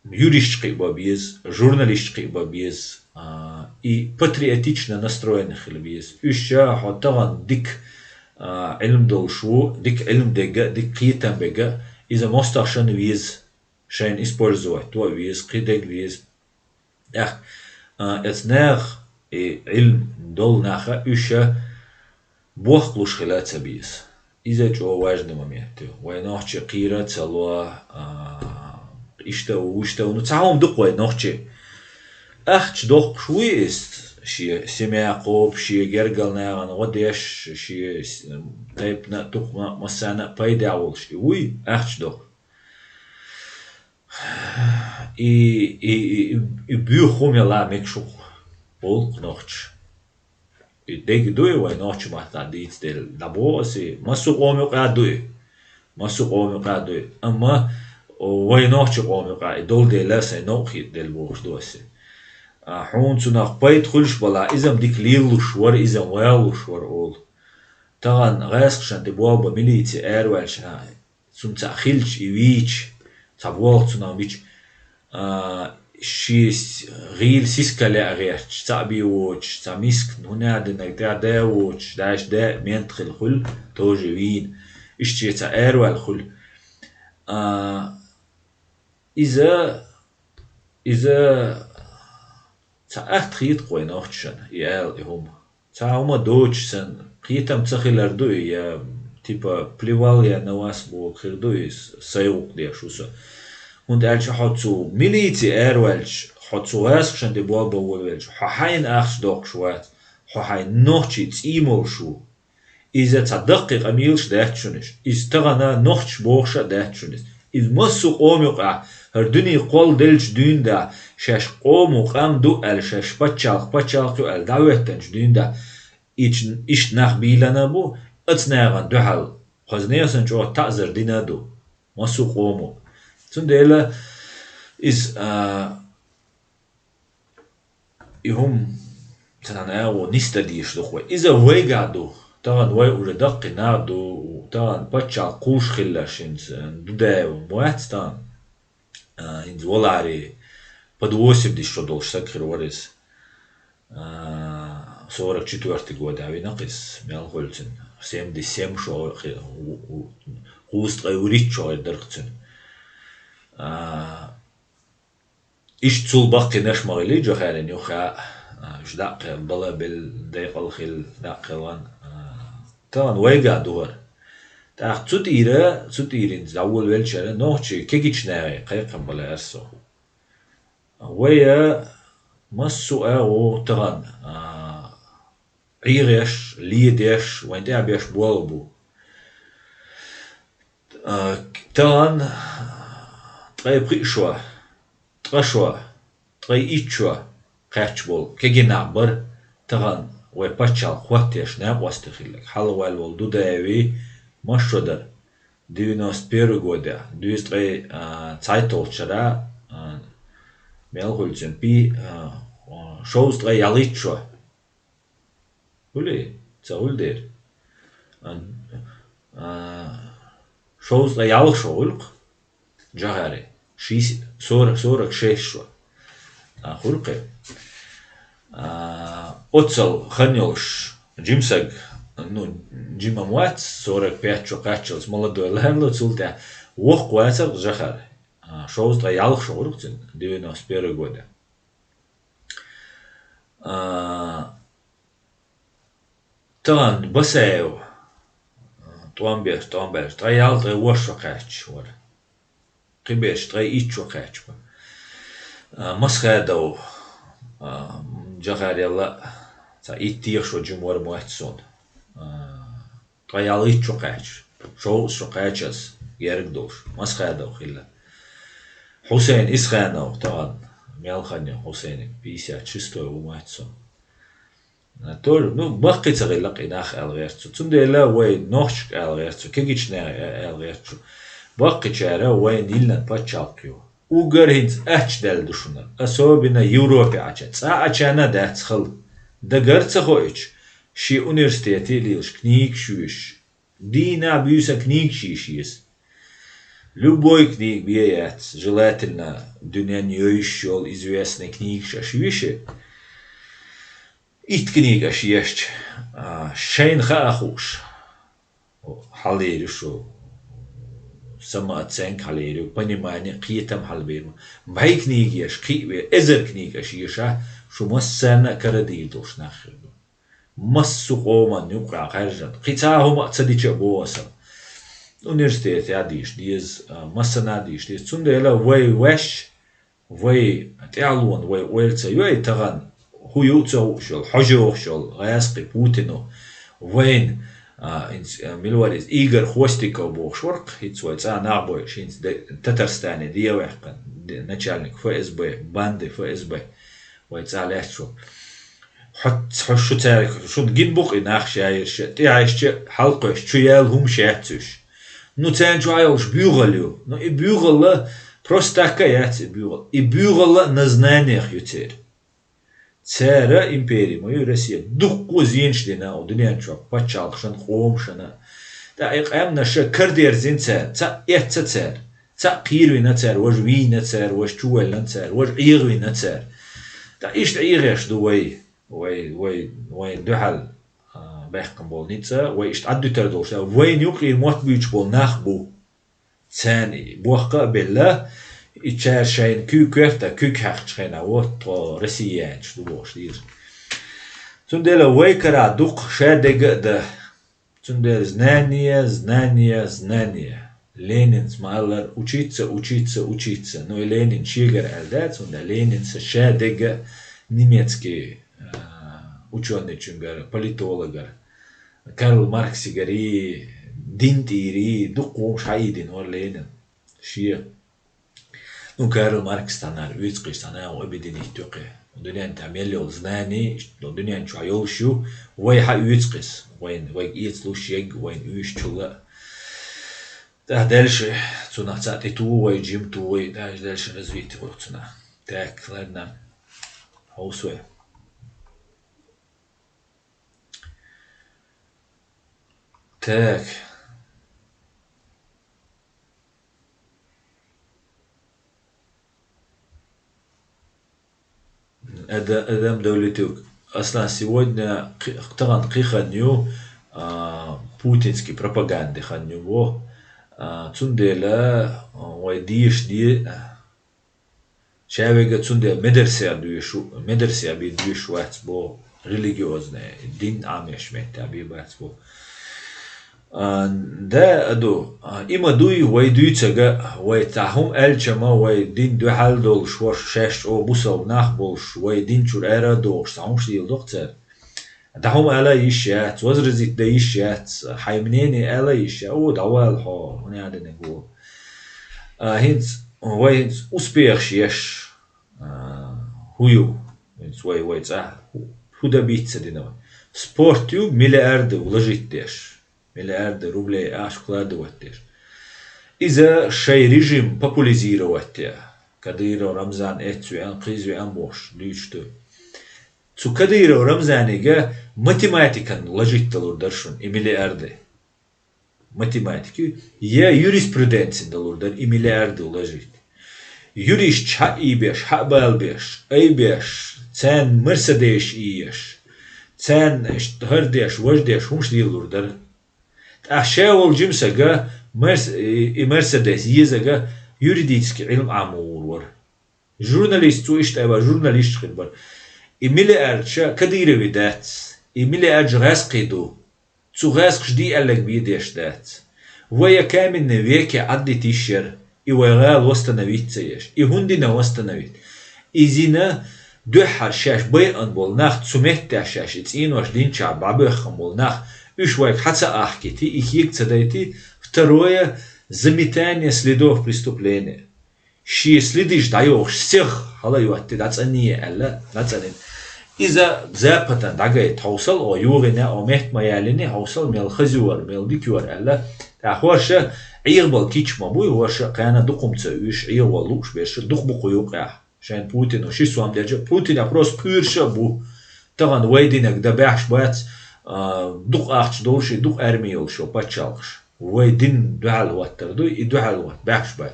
юристаш кхиъ бан беза, журналисташ кхиъ бан беза, а, и патриотично настроенный хила беза. Уьш ша хьо тахана дика, а, Ӏилма долуш ву, дика Ӏилма дерг а, дика кхетам берг а, иза мостагӀашна веза, шайна использовать ван а веза, кхидерг а веза. ТӀаккха, а, эцу наха, и Ӏилма долу наха уьш ша бохкалуш хила а ца беза. Иза чӀогӀа важный момент ю. Вай нохчий кхийра а ца ло, а, иштта ву, вуьшта ву. Ну, цхьа хӀума ду-кх вай нохчий. Ахча доккхуш вуй иза, шен семья кхобуш, шен гергара нахана гӀо деш, шен с-, тайпана а, тукхамна а, массарна а пайдехь волуш и вуй, ахча доккхуш. И, и, и, и, и буьйха хӀума яла мегаш ву-кх, олу-кх нохчаша. И дерг дуй вай нохчийн маттахь дийцаделла, дӀабоху ас и, массо а къоман юкъахь дуй. Массо а къоман юкъахь дуй. Амма вай нохчийн къоман юкъахь и долу дела сайн новкъа хетаделла бохуш ду ас и. А, хьуна цунах пайда хуьлуш балахь, иза-м дика лелалуш вара, иза-м валалуш вара олу. Тахана гӀазкхашна тӀе болх бан милици араваьлча, цунна цхьа хилча, и вийча, цхьа болх цунах бича, а, шен с-, гӀийла сиска лаьа гӀерташ, цхьаъ бен воцуш, цхьа миска хӀун аьлла динарг тӀехь да воцуш, даш да а мент хила хуьлу, тоже вийна. Иштта шен цхьа араваьлла хуьлу. А, иза, иза ца атта хийтта кхой нохчашна, и ала и хӀума. Цхьа хӀума доцуш санна, кхетам ца хилар ду и, я, типа, плевал я на вас боху хир ду и, с-, сайн гӀуллакх деш ву со. ХӀунда аьлча хьо цу милици араваьлча, хьо цу гӀазкхашна тӀе болх бан волавелча, хьо хьайна ахча доккхуш вац, хьо хьайн нохчий цӀий молуш ву. Иза цхьа даккхий къамелаш дац шуна уьш. Иза тахана нохчаш бохуш а дац шуна иза. Иза массо а къома юкъахь, хӀара дуьне кхолладелча дуьйна да, шаьш къомо къам ду аьлла, шаьш пачхьалкх пачхьалкх ю аьлла, дӀахӀоьттинчу дуьйна да, ич-, иштта нах бийлана бу, оцу нахана дуьхьал. Хаза несан чӀогӀа таӀзар дина а ду массо а къомо. Цундела иза, а, И хӀума царна агӀо нисдан дезаш ду-кх вай. Иза вайгахь ду. Тахана вай уже даккхий нах ду, тахана пачхьалкх кхуллуш хилла шинца, Дудаев вац тахана. А, хӀинца валаре, под восемьдесят шо долуш саг хир вара иза. А, сорок четвёртый годехь вина-кх иза, мел хуьлу цуьнан, семьдесят семь шо хи-, у, у, кхузткъе вуьрхӀитта шо хир дара-кх цуьнан. А, Иштта цул баккхийнаш ма хилла Джохарин юха, а, уьш дӀакхел-, бала белла декъала хилла дӀакхелхина, а, тахана вайгахь ду хӀара. ТӀаккха цу тӀера, цу тӀера хӀинца дӀаволавелчара нохчий кегийчу нахе кхайкхам бан лаьара со. Вай массо а агӀо тахана, а, Ӏехош, ледеш, вайн тӀехь беш болу бу. А, тахана ткъе пхиъ шо, ткъа шо, ткъе итт шо кхаьчна болу кегий нах бара, тахана вай пачхьалкх хӀоттош накъостий хилларг. Хьалха ваьлла волу Дудаеви масса шо дара. Девяносто первый годехь, дуьйза ткъе, а, цхьайтталгӀачу шарахь, а, мел хуьлу цуьнан пи-, а, шовзткъе ялхитта шо. Хуьлий? Ца хуьлу дера? А, а, шовзткъе ялх шо хуьлу-кх Джохари. Шийс-, сорок, сорок шесть шо. А, хуьлу-кх. А, оццул хан йолуш жима саг, ну, жима ма вац, сорок пять шо кхаччалц молодой ларло, цул тӀаьхьа воккха вацара-кх Джохар. А, шовзткъе ялх шо хуьлу-кх цуьнан, девяносто первый года. А, тахана Басаев, а, тӀом беш, тӀом беш, ткъе ялх, ткъе ворхӀ шо кхаьчча вара. Кхиберш ткъе итт шо кхаьчна бара. А, Масхадов, а, Джохарел а, цхьа итт-деха шо жима вара моьтту суна. А, ткъе ялхитта шо кхаьчна. Шовзткъа шо кхаьчна ас, герга долуш. Масхадов хилла. Хьусайн Исханов тахана, мел хан ю Хьусайниг, пятьдесят шестой ву моьтту суна. А, тоже, ну, баккхий ца хилла-кх и нах аьлла гӀерта цо. Цундела вай нохчашка аьлла гӀерта цо, кегийчу нехан а-, аьлла гӀерта цо. Баккхийчара вайна йиллина пачхьалкх ю. Уггар хӀинца ачча даьлла ду шуна, особенно Европе Ӏача. Цкъа Ӏачарна а дац хала. Дагара ца хоуьйтуш, шен университете а лелаш, книгаш йоьшуш. Дийнахь буьйса книгаш йийша еза. Любой книга бен яц, желательно, дуьненна йовзуш йолу известный книгаш аша йоьшу. Итт книга аша ешча, а, шайна хаа хууш, хьалийр ю шу, самооценка хьалийр ю, понимание, кхетам хьалабийр ю. БӀе книга еш, кхин а ве, эзар книга аша еша, шу массарна а карадийр долуш нах хир ду. Массо а къоманна юкъахь хаьржина. Кхин цхьа а хӀума а ца дича а боху аса. Университетехь а дийша деза, а, массанхьа а дийша деза. Цундела вай ваьш, вай тӀаьхьалонан, вай ойла ца йой тахана, хӀун ю а ца хууш йолу, хьожа йохуш йолу гӀазкхи Путино, вайна, а, хӀинца, а, мила вара иза, Игорь Хвостиков бохуш вара-кх, хӀинца вай цӀа нах бойуш, хӀинца де-, Татарстане дӀаваьккхина, де-, начальник ФСБ, банды ФСБ, вай цӀа лаьтташ ву. Хьо, хьо шу цаьрга, шуна гина бу-кх и нах шаерша, тӀехьаьжча, хьалакхуьйсу, чу яьлла хӀумаш яц уьш. Ну, царна чохь йолуш буьйгӀал ю. Ну, и буьйгӀал просто так а яц и буьйгӀал. И буьйгӀал а на знаниях ю церан. Цара импери ма ю Россия. Дуккха а зенаш дина, о, дуьнен чохь, пачхьалкхашна, къомашна. ТӀаккха и къаьмнаша карадерзина цара, цхьаъ эцна цара, цхьаъ кхийрвина цара, важа вийна цара, важа чувоьллина цара, важа Ӏехавина цара. ТӀаккха иштта Ӏехош ду вай. Вай, вай, вайн дуьхьал, а, баьккхина болу ницкъ, вай иштта Ӏаддуьтур долуш, вайна юкъера мотт буьйцуш болу нах бу. Царна и бохка а белла, и чара шайна куьг коьрта, куьг хьаькхачу хенахь, вот тхо россиянаш ду бохуш дийр. Цундела вай кара дукха ша дега а дан. Цундела знание, знание, знание. Ленинс ма-аллара, учиться, учиться, учиться. Ну, и Ленин шегара аьлла дац, цундела Ленинса ша дега немецкий, а, учёныйчуьнгара, политологара, Карл Марксигарий, дин тӀийрий, дукха хӀумаш хьаийдина вара Ленин. Шен. Ну, Карл Маркс цхьанара оьцу кхиш, цхьана а объединить ю кхе. Дуьнен тӀехь мел йолу знани, дуьнен чохь йолуш ю, вай хьан оьцу кхис, вайн, вайга эцалуш егга, вайн уьйш чула. ТӀаьхьа дальше цунах цхьаъ тӀе туху вай, жим туху вай, дальше, дальше развитие ву цунах. Так, ладно. Хьовсой. Так. Эда-, Эдам Давлетюк. Аслан, сегодня кхи-, тахана кхин хан ю, а, путинский пропаганда хан ю бо. А, цундела, а, вай дийш де, а, Ша вега цундела медарсех дуьйш ву, медарсех бен дуьйш вац бо, религиозная, дин Ӏамош меттехь бен бац бо. А, да, а ду, а, и ма дуй, вай дуьйцага, вай цхьа хӀума аьлча ма, вай дин дуьхьал долуш, хӀорш шаьш чӀогӀа бусалба нах болуш, вай дин чуьра ара а дохуш, цхьа хӀумаш дийла доккху цара. ДӀа хӀума ала йиш яц, возразить дан йиш яц, хьайн мнение ала йиш яц, о, дӀавала хьо, хӀун аьлла динарг ву. А, хӀинца, вай хӀинца успехаш еш, а, хӀу ю, хӀинца вай, вай цӀа, хӀу, хӀу дан бийца ца дина вай. Спорт ю, миллиарды вложить деш, миллиарды рублей ахча вкладывать деш. Иза шайн режим популяризировать де, Кадыров Рамзан эцвеана, кхийзвеана бохуш, дуьйцуш ду. Цу Кадыров Рамзанига математикан вложить далур дара шуна и миллиарды. Математики, я юриспруденцин далур дара и миллиарды вложить. Юристаш хьаийбеш, хьабалбеш, айбеш, царна Мерседес ийеш, царна хӀара деш, важа деш, хӀумаш лелалур дара. ТӀаккха ша волу жимсага Мерс-, и, и Мерседес езага юридический Ӏилма Ӏамо вур вара. Журналист, цо иштта аьлла, журналист хир бара. И миллиардаш Кадыровн дац, и миллиардаш гӀаьскхи ду. Цу гӀаьскхаша дийаллаг бен деш дац. Вай я каменный веке Ӏаддита йиш яра, и вай гӀала восстановить ца еш. И хӀунда дина восстановить? И зина дуьххьара шаьш байъан болу нах, цу меттехь шаьш и цӀенош динчохь бӀабоьххан болу нах, уьш вайга хьа ца ахкийти, и кега ца дайти, второе, заметание следов преступления. Шен следиш дӀайохуш, сех хьала а йотти, дӀацӀанъе аьлла, дӀацӀанъина. Иза западана дӀагайта хьовсал, о, югӀина, о, метта ма яллина, хьовсал, мел хаза ю вара, мел дика ю вара аьлла. ТӀаккха хӀорша Ӏехабала кийча ма буй, хӀорша кхана дукха хӀума ца уьш, Ӏехавала лууш берш, дукха бу кху юкъехь. Шайн Путино ши сом дерча, Путинехь просто кхуьйруш а бу. Тахана вай динарг дан баьхьаш бац, а, дукха ахча долуш и, дукха арми йолуш йолу пачхьалкхаш. Вай дин дуьхьал хӀоттар дуй, и дуьхьал хӀотта баьхьаш бац.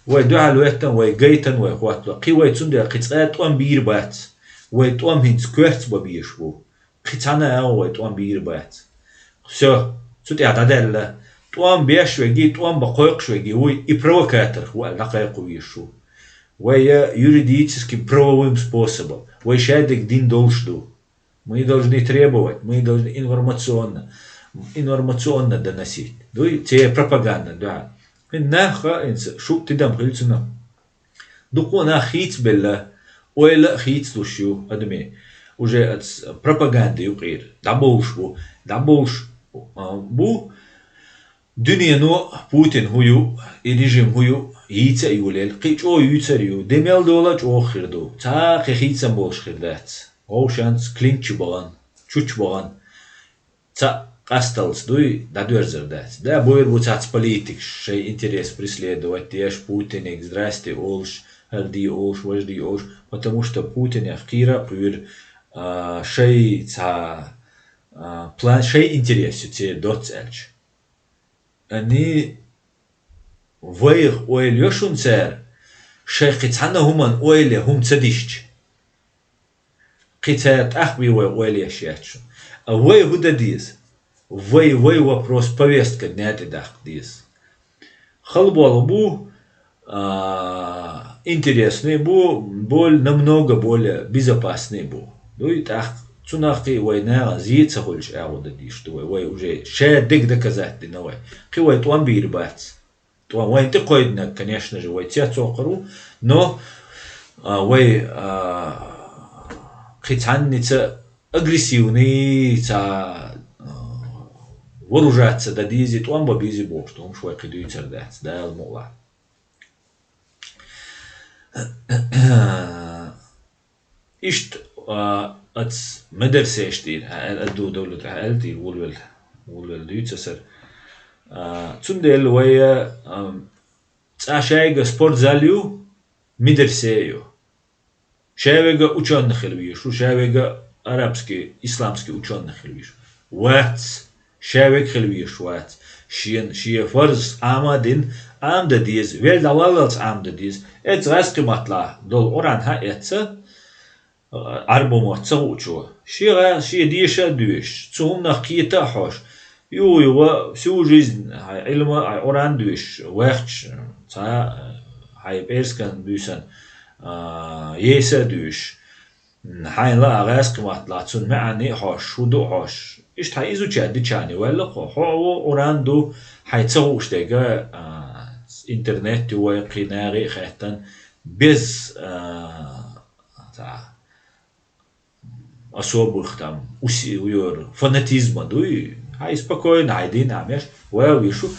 Вай дуьхьал хӀоьттан, вай гайтан, вай хӀоттало. Кхин вай цундела кхин цкъа а тӀом бийр бац. Вай тӀом хӀинца коьртца бан безаш бу. Кхин цхьана а агӀо вай тӀом бийр бац. Всё, цу тӀехь дӀадаьлла. ТӀом беш веги, тӀом бан кхойкхуш веги вуй, и провокаторх ву аьлла дӀакхайкхо везаш ву. Вай я юридическим правовым способом, вай шадерг дин долуш ду. Мы должны требовать, мы должны информационно, информационно доносить. Дуй, церан пропаганда, да. Хин нах хаьа, инца, шу тидам хилла цунах. Дукха нах хийцабелла, ойла а хийцалуш ю, адамий. Уже ац пропаганда юкъера. ДӀабовлуш бу, дӀабовлуш, а, бу. Дуьнено Путин хӀу ю, и режим хӀу ю, йийца а йолаелла, кхин чӀогӀа юьйцур ю, де мел дола а чӀогӀа хир ду. Цхьа кхин хийцам болуш хир дац. Вовшанца клинч бахана, чуч бахана. Цхьаъ къасталц дуй, дӀадоьрзур дац. Да, бойр бу цхьацца политикаш, шайн интерес преследовать деш, Путинега здрасте олуш, хӀара де олуш, важа де олуш, потому что Путинех кхийра а кхуьйра, а, шайн цхьа, а, план, шайн интерес ю церан доцца аьлча. Ани вайх ойла йо шуна цара, шайх кхин цхьана хӀуманна ойла е хӀума ца дисча. Кхин цара тӀаккха бен вай ойла еш яц шуна. А вай хӀу дан деза? Вай, вай вопрос повестка дня тӀе даккха деза. хала болх бу, а, интересный бу, более, намного более безопасный бу. Дуй, тӀаккха цунах кхы вай наха зе ца хуьлуш агӀо дан дийш ду вай. Вай уже ша дег доказать дина вай. Кхы вай тӀом бийр бац. ТӀом вайна тӀе кхойдинарг, конечно же, вай цецвоккхур ву, но, а, вай, а, кхы цхьанница агрессивный, ца, а, вооружаться дан дезий, тӀом бан безий бохуш ду, хӀумаш вай кхы дуьйцур дац, Дала мукъалахь. Иштта, а, аца медарсеш тӀера, хьа аьл-, аду довлу тӀера, хьа аьлла тӀера, вулвел, вулвел дуьйцу асар. А, цундела вай, а, цкъа шайга спортзал ю, медарсе ю. Шаверг учёный хила везаш ву, шаверг арабский, исламский учёный хила везаш ву. Вац, шаверг хила везаш вац. Шен, шен фарз Ӏама дина, Ӏама дан деза, вел дӀаваллалц Ӏама дан деза. Эцу гӀаьскхи маттахь долу Къуръан хьаэцна, Ӏарбо мотт ца хуучо. Шен гӀа-, шен деша а доьшуш, цу хӀуманах кхета а хьожуш. Юха-юха всю жизнь хьайн Ӏилма, хьайн Къуръан доьшуш ваьхча, цхьа хьайн пӀераскан буьйсанна, а, еса а доьшуш. Хьайна лаа гӀаьскхи маттахь цунна маьӀна а хьожуш, хӀун ду а хьожуш. Иштта хьайн изучать дича ваьлла хьо. Хьо а ву, Къуръан ду, хьайн ца хууш дерг, а, интернет ю вай, кхин нахе а хаьттина, без, а, цхьа особых там уси-, юр, фанатизма дуй. Хьайн спокойно, хьайн дин а меш, вай вуьйш ву.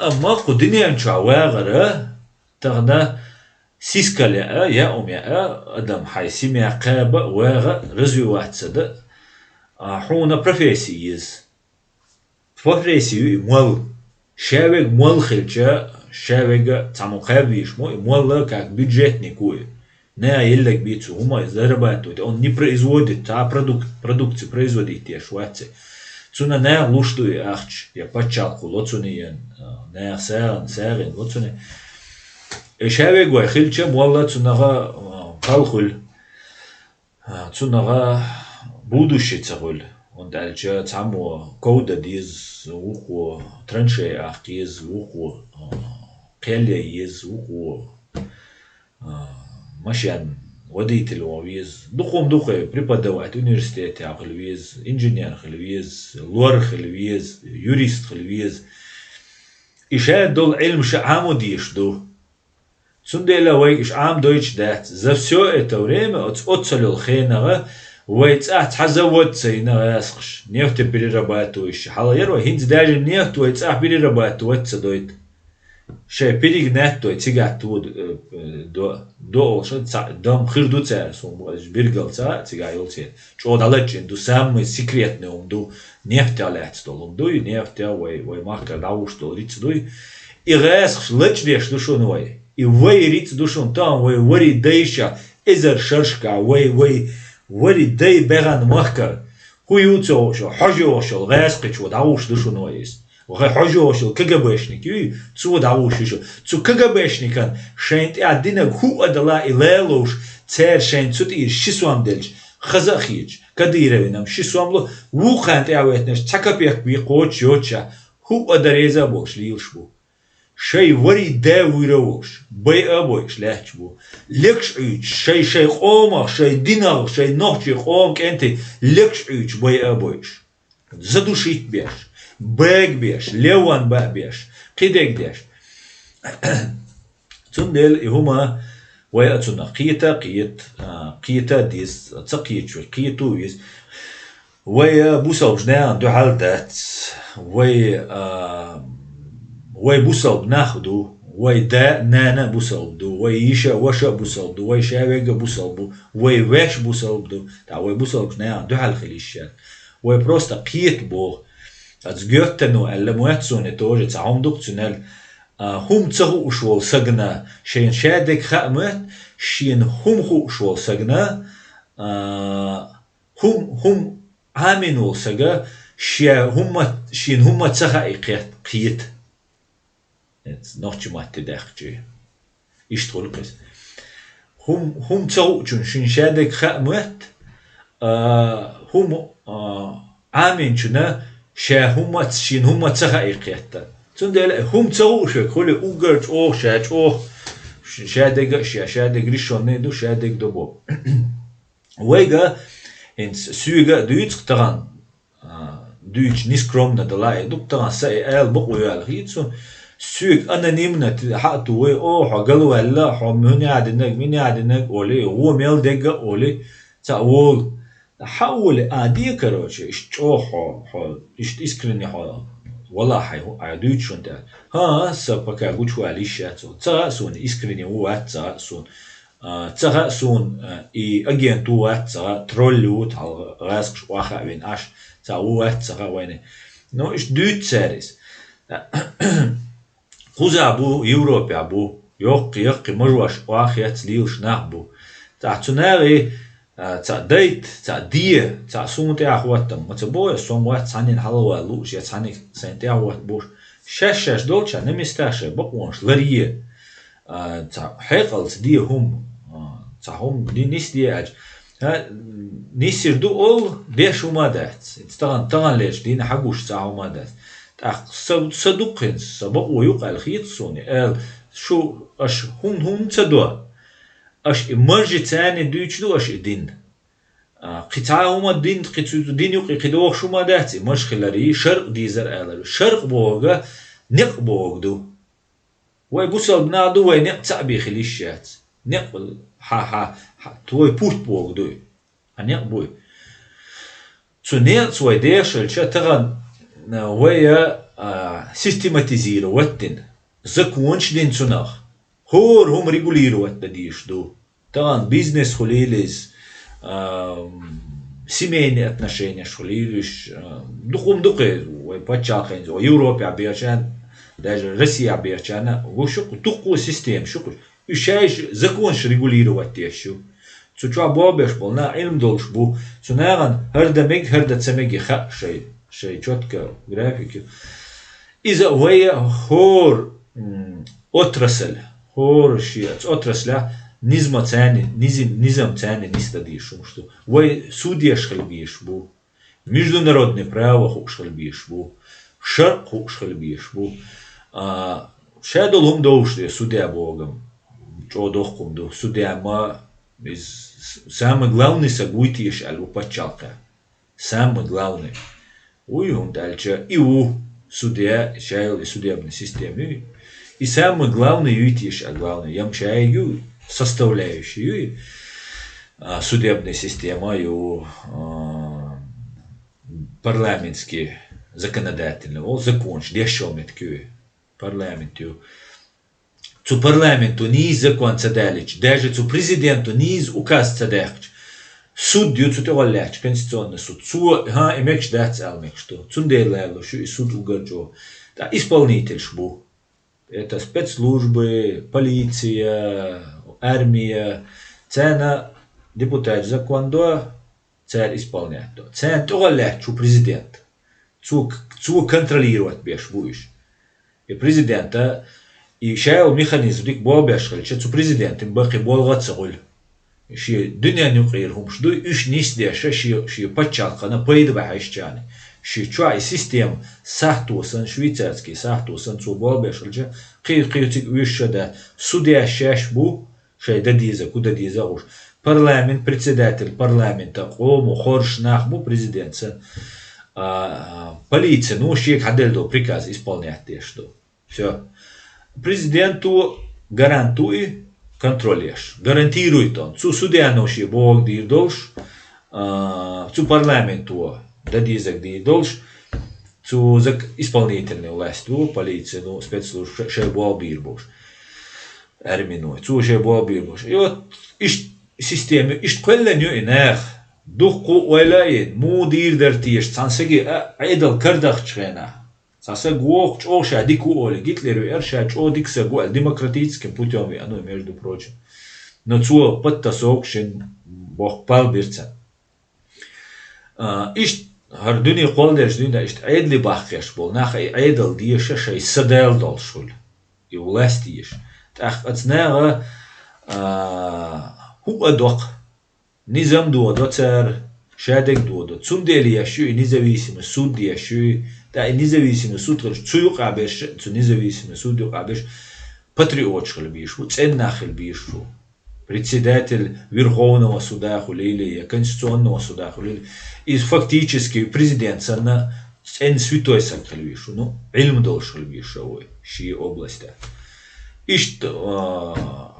Амма кху дуьнен чохь вагӀара, тахана сиска лаьа, яа хӀума яа, адам хьайн семья кхаба а, вагӀа а, развиваться дан а, а, хьуна профессия еза. Профессия ю и молла. Шаверг молла хилча, шаверг цхьаммо кхаьбна везаш ма ву, и молла как бюджетник ву и. Наха елларг бен цо хӀума зарабатывать, он не производит, цхьа продукт, продукция производить деш вац и. Цунна наха луш ду и ахча, я пачхьалкхо ло цунна, я, а, наха сагӀина, сагӀина ло цунна. И шаверг вай хилча, молла цунах, а, кхалла хуьлу. А, цунах будущее ца хуьлу. ХӀунда аьлча цхьаммо ков дан деза, вукхо траншеи ахка еза, вукхо, а, кхел яй еза, вукхо, а, машен водитель ван веза. Дукха хӀума ду кхе, преподаватель университетехь хила веза, инженер хила веза, лор хила веза, юрист хила веза. И шадолу Ӏилмаш Ӏамо дезаш ду. Цундела вайга уьш Ӏамадойтуш дац. За всё это время, оцу, оццул йолу хенахь, вай цӀахь цхьа завод ца йина гӀаьскхаша, нефтеперерабатывающий. Хьала яра вай, хӀинца даже нефть вай цӀахь перерабатывать ца дойту. Шайн перегнать дой, цигахь тоду, э, э, до, до олуш, ца, дам хир ду цара, суна бу, аш биргал ца, цигахь йолу церан. ЧӀогӀа дӀалачкъийна ду, самый секретный хӀума ду, нефтех лаьцна долу хӀума дуй, нефтех вай, вай махкара дӀахьуш долу рицкъ дуй. И гӀаьскхаша лачкъадеш ду шуна вай. И вай рицкъ ду шуна тахана, вай вари дайша эзар шаршка, вай, вай вари дай баьхна махкара. ХӀун ю цо, хьожа йогӀуш йолу гӀаьскхичо дӀахьуш ду шуна вай иза. Вай хьожа йогӀуш йолу КГБшник юй, цо дӀахьуш ю шу. Цу КГБшникан шайн тӀехь динарг хӀуъа дала и лалуш, цара шайн цу тӀера ши сом делча, хаза а хеташ, Кадыровинам ши сом ло, вукхарна тӀехь веттинарш цхьа капек бен кхочуш йоцуша, хӀуъа дан реза а болуш лелаш бу. Шайн вари да вуьйр а волуш, байа а бойуш лаьтташ бу. Лекаш Ӏуьйчу, шай, шайн къомах, шайн динах, шайн нохчийн къоман кӀентий лекаш Ӏуьйчу, байа а бойуш. Задушить беш, бага беш, леван баа беш, кхидерг деш. Цундела и хӀума вай а цунах кхета а кхета, а, кхета а деза, ца кхеташ вай кхето а веза. Вай, а, бусалбачу нахана дуьхьал дац. Вай, а, вай бусалба нах ду, вай да а, нана а бусалба ду, вай йиша а, ваша а бусалба ду, вай шаверг а бусалба бу, вай ваьш бусалба ду. ТӀаккха вай бусалбачу нахана дуьхьал хила йиш яц. Вай просто кхета боху. Аса гоьттано аьлла моьтту суна тоже цхьа хӀума ду-кх цуьнан, а, хӀума ца хууш волу сагана, шайна шадерг хаа моьтту, шена хӀума хууш волу сагана, а, хӀума, хӀума Ӏамийна волу сага, шен хӀума, шена хӀума ца хаий кхет-, кхета. Эца нохчийн матте даьккхича. Иштта хуьлу-кх иза. ХӀума, хӀума ца хуучунна шена шадерг хаа моьтту, а, хӀума, а, Ӏамийначунна ша хӀума ца, шена хӀума ца хаий кхетта. Цундела хӀума ца хууш век хуьлу уггар чӀогӀа ша чӀогӀа ш-, шадерг а ша, шадерг решённый ду, шадерг до бо. Вайга, хӀинца соьга а дуьйцу тахана, а, дуьйцу нескромно дала а ду-кх тахана, сан и ала бакъо йоьлла хета суна, соьга анонимно т-, хьа а ту вай, о, хьо галваьлла, хьо муьнхьа динарг, муьнхьа динарг олий, гӀо мел дерг а олий, цхьаъ волу. Хьан олий, а, де, короче, иштта чӀогӀа хьо, хьо, иштта искренне хьо вала хьайн хӀу-, а, дуьйцу шуна тӀе. ХӀан, сан пока гучувала йиш яц цо. Ца хаьа суна, искренне ву вац ца хаьа суна. А, ца хаьа суна, а, и агент ву вац ца хаьа, тролль ву, тхьал гӀазкхаш охьа а вина Ӏаш, цхьаъ ву вац ца хаьа вайна. Ну, иштта дуьйцу цара иза. Кхузахь бу, Европехь бу, йоккхий-йоккхий мажош охьахецна лелаш нах бу. Цхьаъ цу нахе, а, цхьаъ дайта, цхьаъ де, цхьаъ суна тӀехьа хӀоттам ма ца бо, я со ма вац цхьаннена хьалавала лууш, я цхьаннена сайна тӀехьа хӀотта бууш. Шаьш-шаьш долчохь на местах шайн бакъонаш ларъе. А, цхьа хьекъалца де хӀума, а, цхьа хӀума де нисде аьлча. ХӀа, нисйиш ду олу, деш хӀума дац. Тахана, тахана лерчу дийнахь хьан гуш цхьа хӀума дац. ТӀаккха са, са дуккхинца, сан бакъо ю-кх аьлла хета суна, аьлла, шу аша хӀунда хӀума ца до? Аша и мажжи царна дуьйцуш ду аша и дин. А, кхин цхьа хӀума дин, кхин цу дин юкъе кхин дохуш хӀума дац, и мажа хиларе, шаркъ дезар алар. Шаркъ бохург некъ бохург ду. Вай бусалба нах ду, вай некъ цхьаъ бен хила йиш яц. Некъ хьа, хьа, хьа, твой путь бохург ду и. Хьан некъ буй. Цу некъаца вай дешалча, тахана, а, вай, а, систематизировать дина, законаш дина цунах. ХӀора хӀума регулировать дан дезаш ду. Тахана бизнес хуьлийла иза, а, семейные отношенияш хуьлийла уьш, а, дукха хӀума ду-кх вай пачхьалкхенца, вай Европехь бехачарна, даже Россехь бехачарна, гуш ю-кх, дуккха системаш ю-кх. Уьш шайша законаш регулировать деш ю. Цу чохь болх беш болу нах Ӏилма долуш бу. Цу нахана хӀара дан мега, хӀара дан ца мега хаьа шайн, шайн чётко график ю. Иза вай хӀора, м, отрасль, хӀора шен оцу отраслехь низма царна, низим-, низам царна нисдан дезаш хӀумаш ду. Вай судьяш хила безаш бу. Международный право хууш хила безаш бу, шаркъ хууш хила безаш бу. А, ша долу хӀума довш де судья бохург-м чӀогӀа доккха хӀума ду. Судья ма, иза с-, самый главный саг вуй теша аьлла ву пачхьалкхехь. Самый главный. Вуй, хӀунда аьлча и ву судья, ша йолу и судебная система юй. И самый главный юй теша, а главный, ям ша ю составляющий юй. А, судебная система ю, а, парламентский, законодательный, ол законаш дешшо меткуй парламент ю. Цу парламенту нийса закон ца далича, даже цу президенту нийса указ ца даьккхича, суд ю цу тӀехула лаьтташ, конституционный суд. Цо, хӀан, и мегаш дац аьлла мегаш ду. Цундела лалуш ю и суд уггар чӀогӀа. ТӀаккха исполнительш бу. Это спецслужбы, полиция, армия. Царна депутат закон до, цара исполнять до. Царна тӀехула лаьтташ ву президент. Цо, цо контролировать беш бу уьш. И президента, и ша йолу механизм дика болх беш хилча, цу президентан баккхий болх а ца хуьлу. Шен дуьненан юкъера хӀумаш дуй, уьш нисдеш, шен, шен пачхьалкхана пайда бахьа йиш яц цунна. Шен чохь и система сахьто санна, швейцарский сахьто санна цо болх беш хилча, кхин, кхин цига вуьйш ша дац. Судьяш шаьш бу, шайн дан деза, кху дан деза гӀуш. Парламент, председатель парламента, къомо хоржуш нах бу президент санна. А, полици, ну, шега хьан делла долу приказ исполнять деш ду. Всё. Президенто гарант ду и контроль еш. Гарантирует он. Цу судьяно шен бохург дийр долуш, а, цу парламенто дан дезаг дийр долуш, цу зак-, исполнительный власть ву, полици, ну, спецслужб, ша-, шайн болх бийр болуш. Армино. Цо шайн болх бийр болуш. И вот иштта система, иштта кхоьллина ю и нах. Дуккха ойла а йина, муха дийр дара теша, цхьана саге а, Ӏедал карадахчу хенахь. Цхьа саг воху чӀогӀа ша дика ву олий, Гитлер веара ша чӀогӀа дика саг ву аьлла, демократическим путём веана ву, между прочим. Но цо подтасовка шина боху пал бира царна. А, иштта хӀара дуьне кхолладелча дуьйна иштта Ӏедале бахкхеш болу нах и Ӏедал деша шайн са дала долуш хуьлу. И власть деша. ТӀаккха оцу наха, а, хӀуъа доккху. Низам додо цара, шадерг додо. Цундела еш ю и независимый суд еш ю и ТӀаккха и независимый суд хилча, цу юкъа берш, цу независимый суд юкъа берш патриоташ хила безаш бу, цӀена нах хила безаш бу. Председатель Верховного суда хуьлийла, я Конституционного суда хуьлийла. Иза фактически президент санна цӀена святой саг хила везаш ву. Ну, Ӏилма долуш хила везаш ву вай, шен областехь. Иштта, а,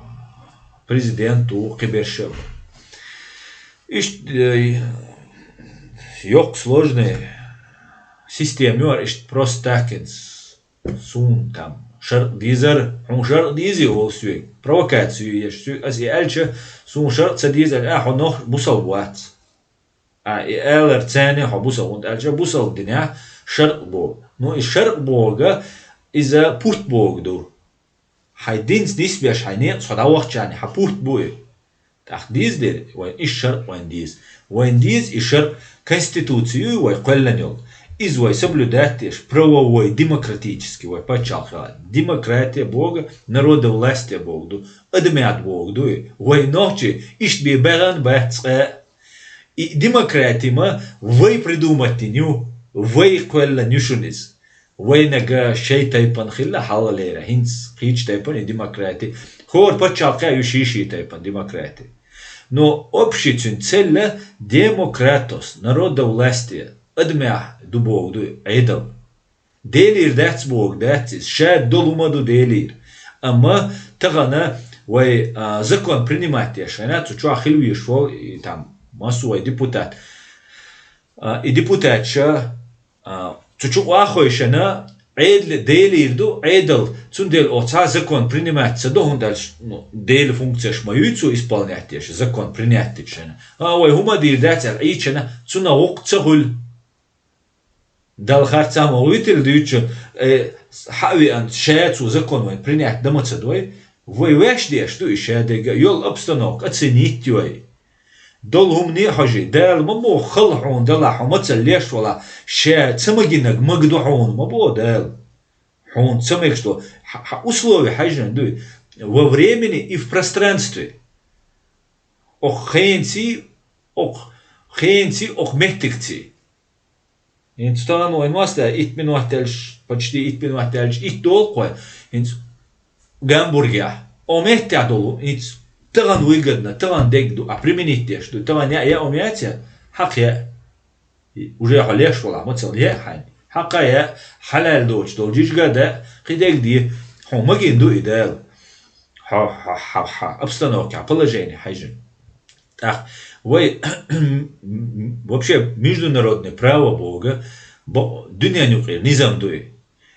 президент ву, кхиберш а. Иштта, э, йоккха сложная система ю, иштта просто так, суна там шарӀ дезара, хьуна шарӀ дезий олу соьга, провокацию еш соьга, аса и аьлча, суна шарӀ ца дезара, а, хьо нох бусалба вац. А, и алар царна хьо бусалба, хӀунда аьлча бусалба динехь шарӀ богу. Ну, и шарӀ богу, иза пурт богу ду. Хьайн динца нисбеш, хьайн некъаца хьо дӀавахчарна, хьан пурт бу и. ТӀаккха деза дера, вайн и шарӀ вайн деза. Вайн деза и шарӀ, конституци ю вай кхоьллина йолу. Иза вай соблюдать деш, правовой, демократический вай пачхьалкх хила. Демократия богу, народовластие богу ду, адамят богу ду и. Вай нохчий иштта бен баьхна бац цкъа. И демократи ма вай придумать дина ю, вай кхоьллина ю шуна иза. Вайнага шайн тайпана хилла хьалхалера, хӀинца кхечу тайпана и демократи. ХӀора пачхьалкхехь ю ший-ший тайпана демократи. Но общий цуьнан цель демократос, народовластие, адамехь ду богу ду Ӏедал. Делера дац богу дац иза, ша долу хӀума ду Делера. Амма тахана вай, а, закон принимать деш, хьайна цу чохь хила везаш волу, и там, массо вай депутат. А, и депутатша, а, цу чу къахойшана, Ӏедал Делера ду, Ӏедал, цундела оха цхьа закон принимать ца до, хӀунда аьлча, ну, Делан функцеш ма ю цо исполнять деш, закон принять дечу шена. А, вай хӀума дийр дац аьлла Ӏийчана, цунах воккха ца хуьлу. Далла харцахь ма вуьйтур дуьйцу, э, хьа а веана, ша цо закон вайн принять дан ма ца дой, вай ваьш деш ду и ша дерг а, йолу обстановка оценить йой. Долу хӀумане а хьожий, Дала ма боху, хала хьуна дала, хьо мацалла леш вала, ша ца магинарг магадо хьуна, ма боху Дала. Хьуна ца мегаш до, хьан условия хьаьжжина дуй, во времени и в пространстве. Окху хенций, окху хенций, окху меттигций. ХӀинца тахана вайн мостагӀа итт минот даьлча, почти итт минот даьлча, итт долу кхой, хӀинца Гамбургехь. О меттехь долу, хӀинца тахана выгодно, тахана дегга ду, а применить деш ду, тахана яа, яа ом яц я, хьакха яа. Уже хьо леш вала, мацалла яа хьайна. Хьакха яа, хьалаьлла доцуш долу жижига а даьа, кхин дегга де, хьуна магийна ду и Дала. Хьо, хьо, хьо, хьо, обстановка, положение хьаьжжина. ТӀаккха вай вообще международное право боху, бо-, дуьненан юкъера низам ду и.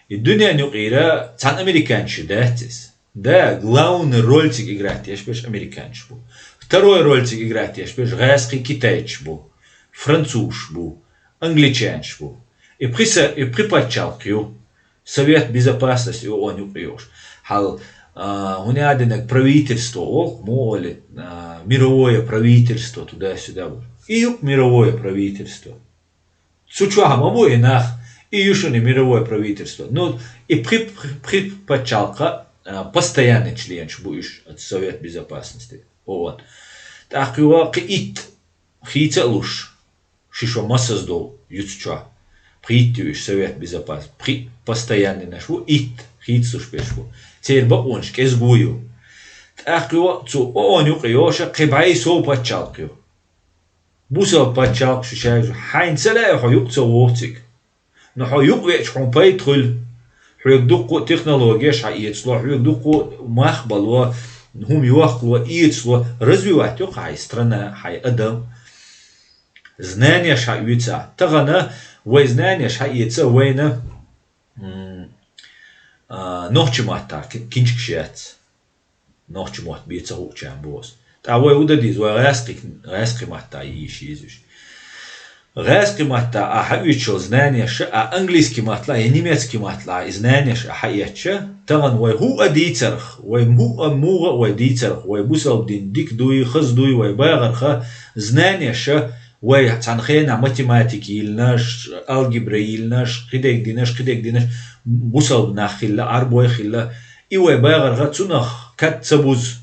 И дуьненан юкъера цхьана американча дац иза. Да, главный роль цига играть деш берш американчаш бу. Второй роль цига играть деш берш гӀаьскхий китайцаш бу, французаш бу, англичанаш бу. И пхи са-, и пхи пачхьалкх ю. Совет Безопасности ООН юкъа йолуш. Хьал, а, хӀунда аьлла динарг правительство олу, муха олу, а, мировое правительство туда-сюда бу. И ю мировое правительство. Цу чохь ма бу и нах, и ю шуна мировое правительство. Ну, и пхи, пхи, пхи пачхьалкха, а, постоянный членаш бу уьш, оцу Совет Безопасности, ООН. ТӀаккха юха кхин итт хийца а луш, ши шо масаза долу юьцу чохь. Пхийтта ю уьш Совет Безопасности. Пхи постоянныйнаш ву, итт хийцалуш берш бу. Церан бакъонаш кӀезго ю. ТӀаккха ю цу ООН юкъа йоша кхин бӀе сов пачхьалкх ю. Бусалба пачхьалкх шу шаьжа, хьайна ца лаьа хьо юкъа ца воху цига. Но хьо юкъа веача хьуна пайда хуьлу. Хьоьга дуккха а технологеш хьаэцало, хьоьга дуккха а мах бало, хӀума йохкало, эцало, развивать йо хьайн страна, хьайн адам. Знанеш хьаоьцахь. Тахана вай знанеш хьаэца вайна, м, а, нохчи матта ки-, кинчкаш яц. Нохчи мотт бен ца хуучарна боху ас. Ткъа вай хӀун дан деза, вай гӀаьскхи, гӀаьскхи матта йийш еза уьш. ГӀаьскхи матта а хьаоьцуш йолу знанеш а, английский маттала, я немецкий маттала и знанеш а хьаэцча, тахана вай хӀуъа дийцарх, вай хӀуъа мугӀа а вай дийцарх, вай бусалба дин дика дуй, хаза дуй вай багӀарха, знанеш а, вай цхьана хенахь математика йиллинаш, алгебра йиллинаш, кхидерг динаш, кхидерг динаш, бусалба нах хилла, Ӏарбой хилла, и вай багӀарха, цунах кад ца бузу.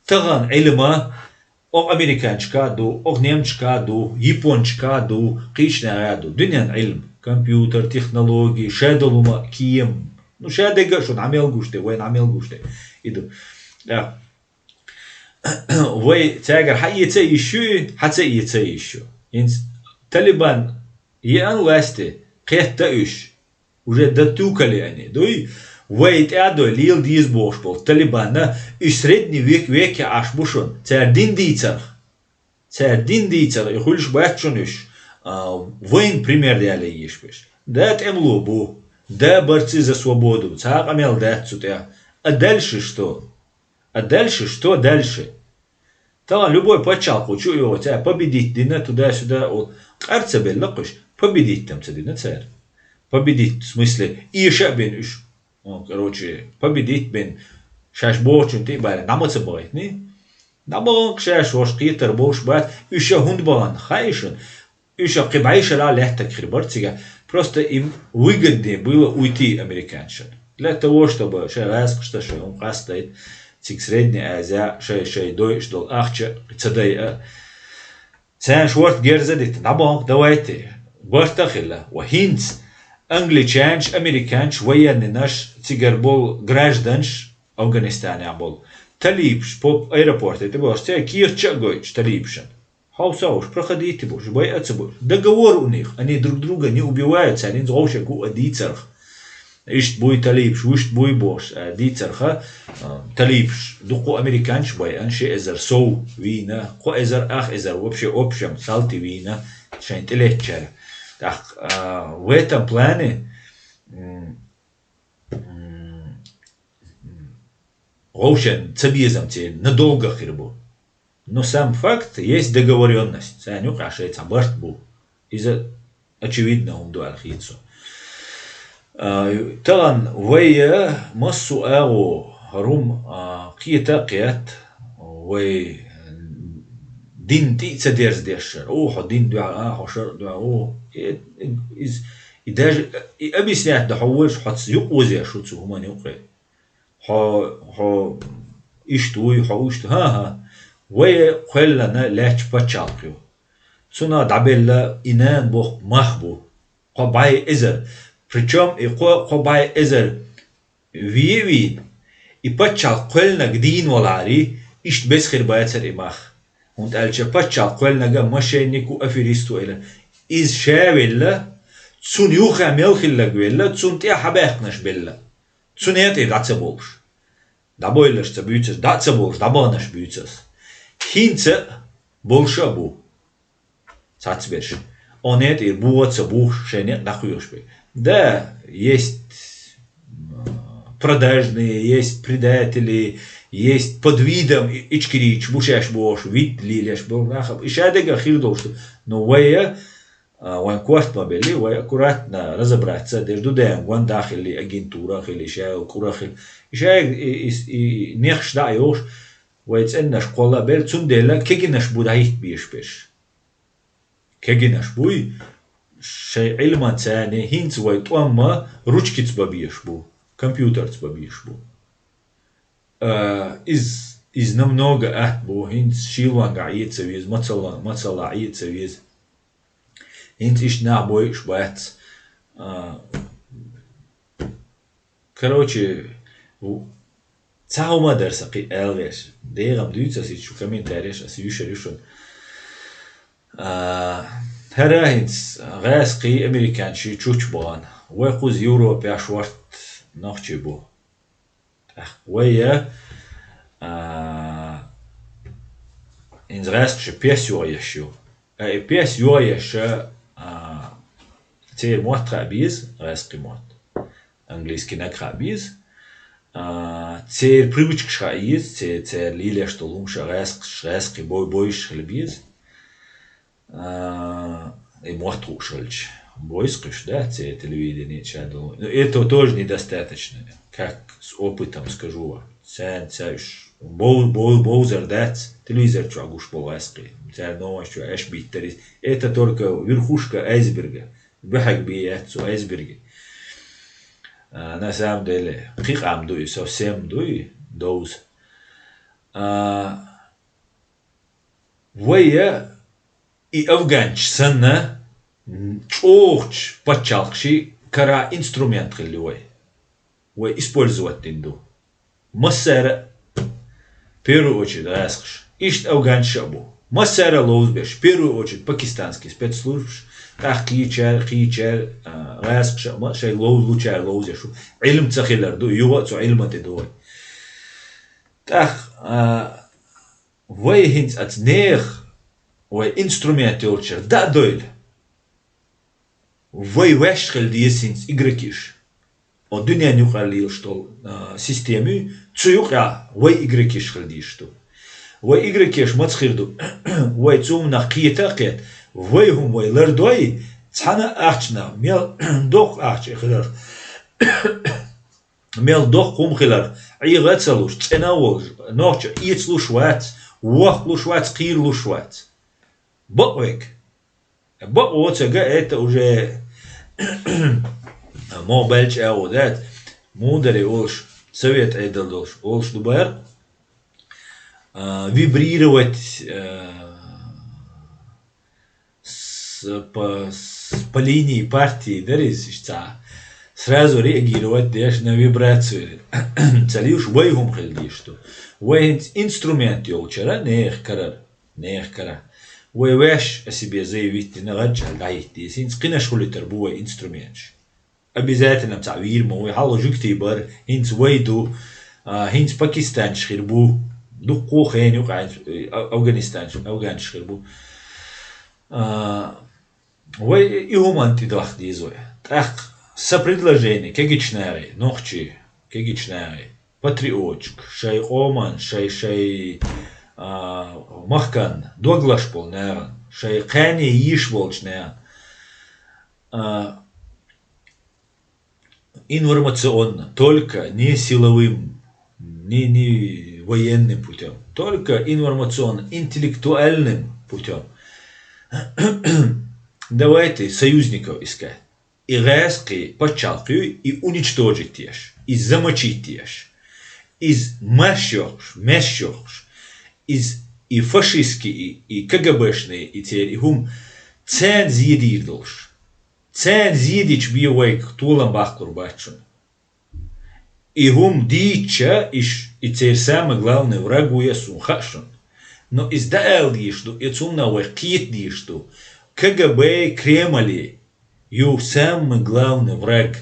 Тахана Ӏилма окху американчика а ду, окху немчика а ду, япончика а ду, кхечу нахе а ду. Дуьненан Ӏилма, компьютер, технологии, шадолума кием. Ну, шадега шун амел гуште, вай амел гуште. Иду. Да. Вай цягар хьаэца ещё, хьаца эца ещё. Инс Талибан еан власти, кхетта уж. Уже дотукали они. Дуй, вай тӀадой, лил диз бош бол. Талибанна, уж средний век, веке аш бушун. Цар дин дийцарх. Цар дин дийцар, и хуьлуш бац шуна уж, а, вайн пример яла еш беш. Да, тӀемло бу, да, борцы за свободу, цхьа къамел дац цу тӀехь. А дальше что? А дальше что дальше? Талан любой паччалкхо чу йогӀу, цара победить дина, туда-сюда, ол къар ца белла кхуш, победить там ца дина цара. Победить, в смысле, иша а бен уж. Ну, короче, победить бен шаьш бохучун тӀе а баьлла, дӀа ма ца бахийтни. ДӀабаханкх шаьш, вош кхетар болуш бац, уьш а хӀунда бахана, хаьий шуна? Уьш а кхин бӀешара лаьттаг хир бара цигахь. Просто им выгоднее было уйти американцам. Для того, чтобы шайн гӀаскхаш дан, шайн хӀума къастадайта, цига Средняя Азия, шайн, шайн дойуш долу ахча ца дайа. Царна шорта герз а дита, дӀабаханкх, давайте, барт а хилла. Ва хӀинца англичанаш, американаш, военныйнаш, цигара болу гражданаш, Афганистанехь болу талибаш, поп аэропорте тӀе болуш, церан кехаташ а гойтуш талибашна. Хьовса уж, проходите бу уж, байа ца бу уж. Договор у них, они друг друга не убивают, царна хӀинца вовшех гу а дийцарх. Иштта буй талибаш, вуьшта буй бохуш, а, дийцарха, а, талибаш, дуккха американцаш байъан, ши эзар сов вийна, кхо эзар, ах эзар вообще общем салти вийна шайн тӀелеттачара. ТӀаккха, а, в этом плане, м, м, вовшен ца безам церан надолго хир бу. Но сам факт, есть договорённость. Царна юкъахь шайн цхьа барт бу. Иза очевидно хӀума ду аьлла хета со. А, талан вай, а, массо а агӀо, хӀара хӀума, а, кхета а кхетта, вай дин тӀе а ца дерзадеш шара. О, хьо дин дуьхьа, а, хьо шаръ дуьхьа, о. Э, э, из, и даже, и объяснять дан хьо вуьйш, хьоца юкъ вузеш ву цу хӀуманна юкъе. Хьо, хьо иштта вуй, хьо иштта, хӀан-хӀа. Вай кхоьллина лаьтташ паччалкх ю. Цунах дӀабелла и нана боху мах бу. Кхо бӀе эзар. Причём и кхо, кхо бӀе эзар ве а вийна, и паччалкх кхоьллинарг дийна валахьарий, иштта беза хир бацара и мах. ХӀунда аьлча паччалкх кхоьллинарг а мошенник ву, аферист ву элира. Иза ша велла, цунна юххе мел хилларг велла, цунна тӀе хьабаьккхинарш белла. Цу некъе дӀа ца болуш. ДӀабойлаш ца буьйцу ас, дӀа а ца болуш, дӀабаханарш буьйцу ас. ХӀинца а болуш а бу. Цхьацберш. О некъе бу а ца бухуш, шайн некъ дӀакхоьхуш бе. Да, есть, м, продажные, есть предатели, есть под видом и-, ичкерийча бу шаьш бохуш, вид лелеш болу нах а. И ша деган хир долуш ду. Но вай а, А, вайн корта ма белли, вай аккуратно разобраться деш ду, ден гонда хилли, агентура хилли, ша кура хилли. Ша и, и, и, и нехаш дӀа а йолуш, вай цӀеннаш кхолла а белла, цундела кегинаш бу дӀахӀитта безаш берш. Кегинаш буй, шайн Ӏилманца царна хӀинца вай тӀом ма ручкица бан безаш бу, компьютерца бан безаш бу. А, из, из намного атта бу, хӀинца шийлонгахь Ӏе ца веза, мацалла-, мацалла Ӏе ца веза. ХӀинца иштта нах бойуш бац. А, короче, в-, цхьа хӀума дара сан кхин аьлла веш. ДегӀам дуьйцу ас, шу комментареш ас юьшур ю шуна. А, хӀара хӀинца гӀаьскхий, американций чучча бахана. Вай кхуза Европехь шорта нохчий бу. ТӀаккха вай, а, хӀинца гӀаьскхаша пес йохъеш ю. А, и пес йохъеш, а, церан мотт хаа беза, гӀаьскхий мотт. Английский наг хаа беза. А, церан привычкаш хаа еза, церан, церан лелеш долу хӀумаш а гӀаьскхаша, гӀаьскхий бой-, бойуш хила беза. А, и мотт хууш хилча, бойсакхуьш дац, э, телевидение чу а долу. Ну, это тоже недостаточно, как с опытом скажу вам. Царна ца уьш бов-, бов-, бовзар дац, телевизор чохь гуш болу гӀаьскхий. Цара новаш чохь аш биттарис. Это только верхушка айсберга. Бухьаг бе яц цу айсберге. А, на самом деле, кхин къам ду и совсем ду и довз. А, вай а и афганчаш санна, ЧӀоагӀача паччахьалкхашкара инструмент хилла вай. Вай использовать дина ду. Массара, первую очередь, гӀаскхаш. Иштта афганцаш а бу. Массара ловзабеш, первую очередь, пакистанский спецслужбаш, тӀаккха кхычар, кхычар, а, гӀаскхаш а ма, шоай ловзалучар ловзаеш ву. Ӏилма ца хилар ду, юха а цу Ӏилма тӀа ду вай. ТӀаккха, а, вай хӀинца оцу нехан, вай инструмент йолчара дӀа а дойла. Вай ваьш хила деза хӀинца игрокаш. О дуьненна юкъара лелаш долу, а, система ю, цу юкъахь вай игрокаш хила дезаш ду. Вай игрокаш маца хир ду? Вай цу хӀуманах кхета а кхета, вай хӀума вай лардой, цхьана а ахчанах, мел доккха ахча хиларх, мел доккха хӀума хиларх, Ӏеха а ца луш, цӀена а волуш, нохчо эцалуш вац, вохкалуш вац, кхийралуш вац. Бакъ вайга. Бакъо ца га, это уже могӀа баьлча а гӀо дац. Мударе олуш, совет Ӏедал долуш, олуш ду бара, а, вибрировать, а, с-, по, с-, по линии партии, дара иза, иштта сразу реагировать деш на вибрацию. Ца луш вай хӀума хила дезаш ду. Вай хӀинца инструмент йолчара, нехан карара. Нехан кара. Вай ваьш о себе заявить дина, гӀадж аьлла дӀахӀитта деза. ХӀинца кхинаш хулийтар бу вай инструменташ. Обязательно цхьаъ вийр ма вай. Хьалха жуьгтий бара, хӀинца вай ду, а, хӀинца пакистанцаш хир бу. Дуккха а хенан юкъа, а, афганистанцаш, афганцаш хир бу. А, Вай и хӀуманна тӀедохка деза вай. ТӀаккха сан предложение кегийчу нахе, нохчий, кегийчу нахе, патриотчик, шайн къоман, шайн, шайн, а, махкан дог лаш болу нахана, шайн кхане йиш болчу нахана, а, информационно, только не силовым, не, не военным путём, только информационно-интеллектуальным путём. Давайте союзников искать. И гӀаьскхий пачхьалкх ю, и уничтожить еш, и замочить еш, иза меш йохкуш, меш йохкуш, иза и фашистский, и, и КГБшный, и церан и хӀума царна зен дийр долуш. Царна зен дича бен вайга толам баккхалур бац шуна. И хӀума дийча, иш, и церан самый главный враг ву ян суна хаьа шуна. Но иза дӀаала дезаш ду, и цунна вай кхета дезаш ду. КГБ, Кремль ю самый главный враг.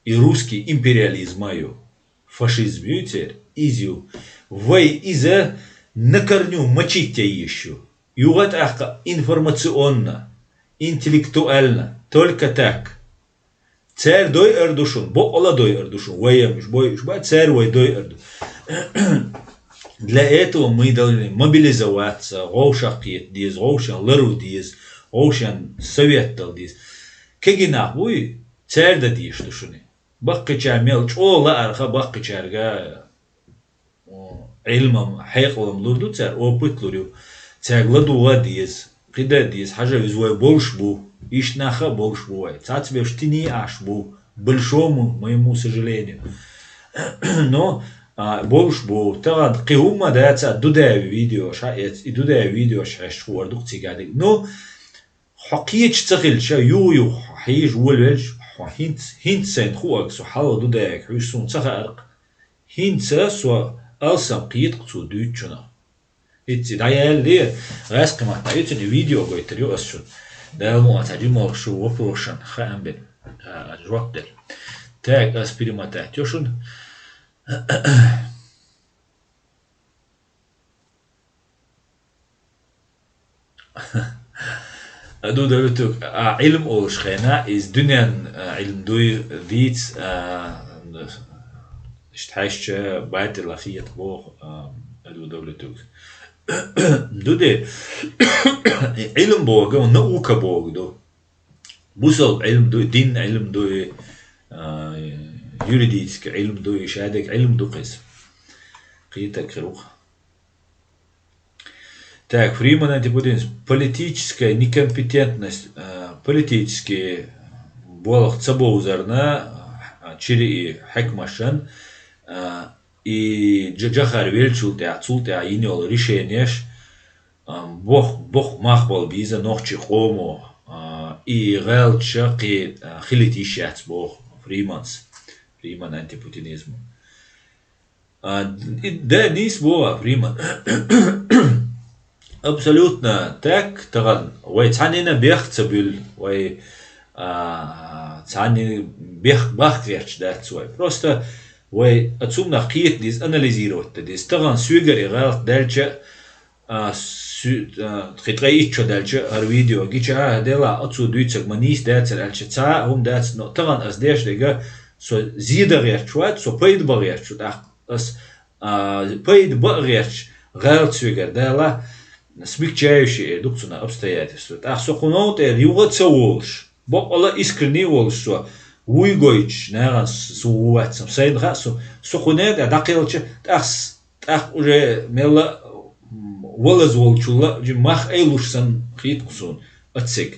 И русский империализм а ю. Фашизм ю церан, иза ю. Вай иза на корню мочить ян езаш ю. Юха тӀаккха информационно, интеллектуально, только так. Цара дойъур ду шуна, бакъволуш дойъур ду шуна, вай ям уьш бойъуш бац, цара вай дойъур ду. Для этого мы должны мобилизоваться, вовшах кхета деза, вовшен лару деза, вовшен совет дала деза. Кегий нах буй, цара дан дезаш ду шуна. Баккхийчара мел чӀогӀа лаарх а баккхийчаьрга Ӏилмам, хьекъалам лур ду цара, опыт лур ю. Цаьрга ладугӀа а деза, кхин дан а деза, хьажа, иза вай болуш бу, иштта нах а болуш бу вай. Цхьацца берш тине а Ӏаш бу, большому моему сожалению. Но, а, болуш бу. Тахана кхин хӀумма а дац, а Дудаеви видеош хьаэца, и Дудаеви видеош хьаьжча хуур ду-кх цигахь дерг. Ну, хьо кхеташ ца хилча, юха-юха хьо хьежа волавелча, хьо хӀинца, хӀинца сайна хуург со хьалха Дудаевга хьуьйсу суна ца хаьара-кх. ХӀинца со алсам кхета-кх цо дуьйцучунах. ХӀинца и дӀаяьлла, гӀаьскхи маттахь ю цуьнан, видео гойтур ю ас шуна. Дала мукъ лахь, цхьа жимма шу вопросашна хаам бина, а, жоп делла. Так, ас перемотать йо шуна. Аду Давлетович, а, Ӏилма олуш хенахь, иза дуьненан, а, Ӏилма дуй, дийца, а, иштта хьаьжча, батӀалла хета боху, а, Аду Давлетович. Ду де, Ӏилма бохург, наука бохург ду. Бусалба Ӏилма ду, дин Ӏилма ду, а, юридический Ӏилма ду, шадерг Ӏилма ду кхеза. Кхетарг хир ву-кх. Так, Фриман Антипудинс, политическая некомпетентность, а, политический болх ца бовзарна, а, чуьра и хьаькамашна, а, и Джа-, Джохар веллачул тӀаьхьа, цул тӀаьхьа йина йолу решенеш, а, боху, боху мах бала бийза нохчийн къомо, а, и гӀалаташ кхе а, хилийта йиш яц боху Фриманс, Фриман антипутинизму. А, и да, нийса боху Фриман. Абсолютно так, тахана вай цхьаннена бехк ца буьллу, вай, а, цхьаннена бехк бахка гӀерташ дац вай. Просто вай оцунах кхета деза, анализировать дан деза. Тахана соьгара и гӀалат даьлча, а, су-, а, кхин ткъе итт шо даьлча, хӀара видео гича, а, делахь, оцо дуьйцург ма нийса дацара аьлча, цхьа а хӀума дац, но тахана ас деш дерг, со зе дан гӀерташ вац, со пайда бан гӀерташ ву. ТӀаккха ас, а, пайда бан гӀерташ, гӀалат соьгара далахь, смягчающие эр ду-кх цунах обстоятельства. ТӀаккха со кху новкъа тӀера юха а ца волуш, баккъала искренний а волуш со, вуй гойтуш, нахана с-, со ву вац, сайна хаьа со, со кху некъа тӀе дӀакхелча, тӀаккха с-, тӀаккха уже мелла а, м, валаза волчул а жи мах айлуш санна хета-кх суна оцциг.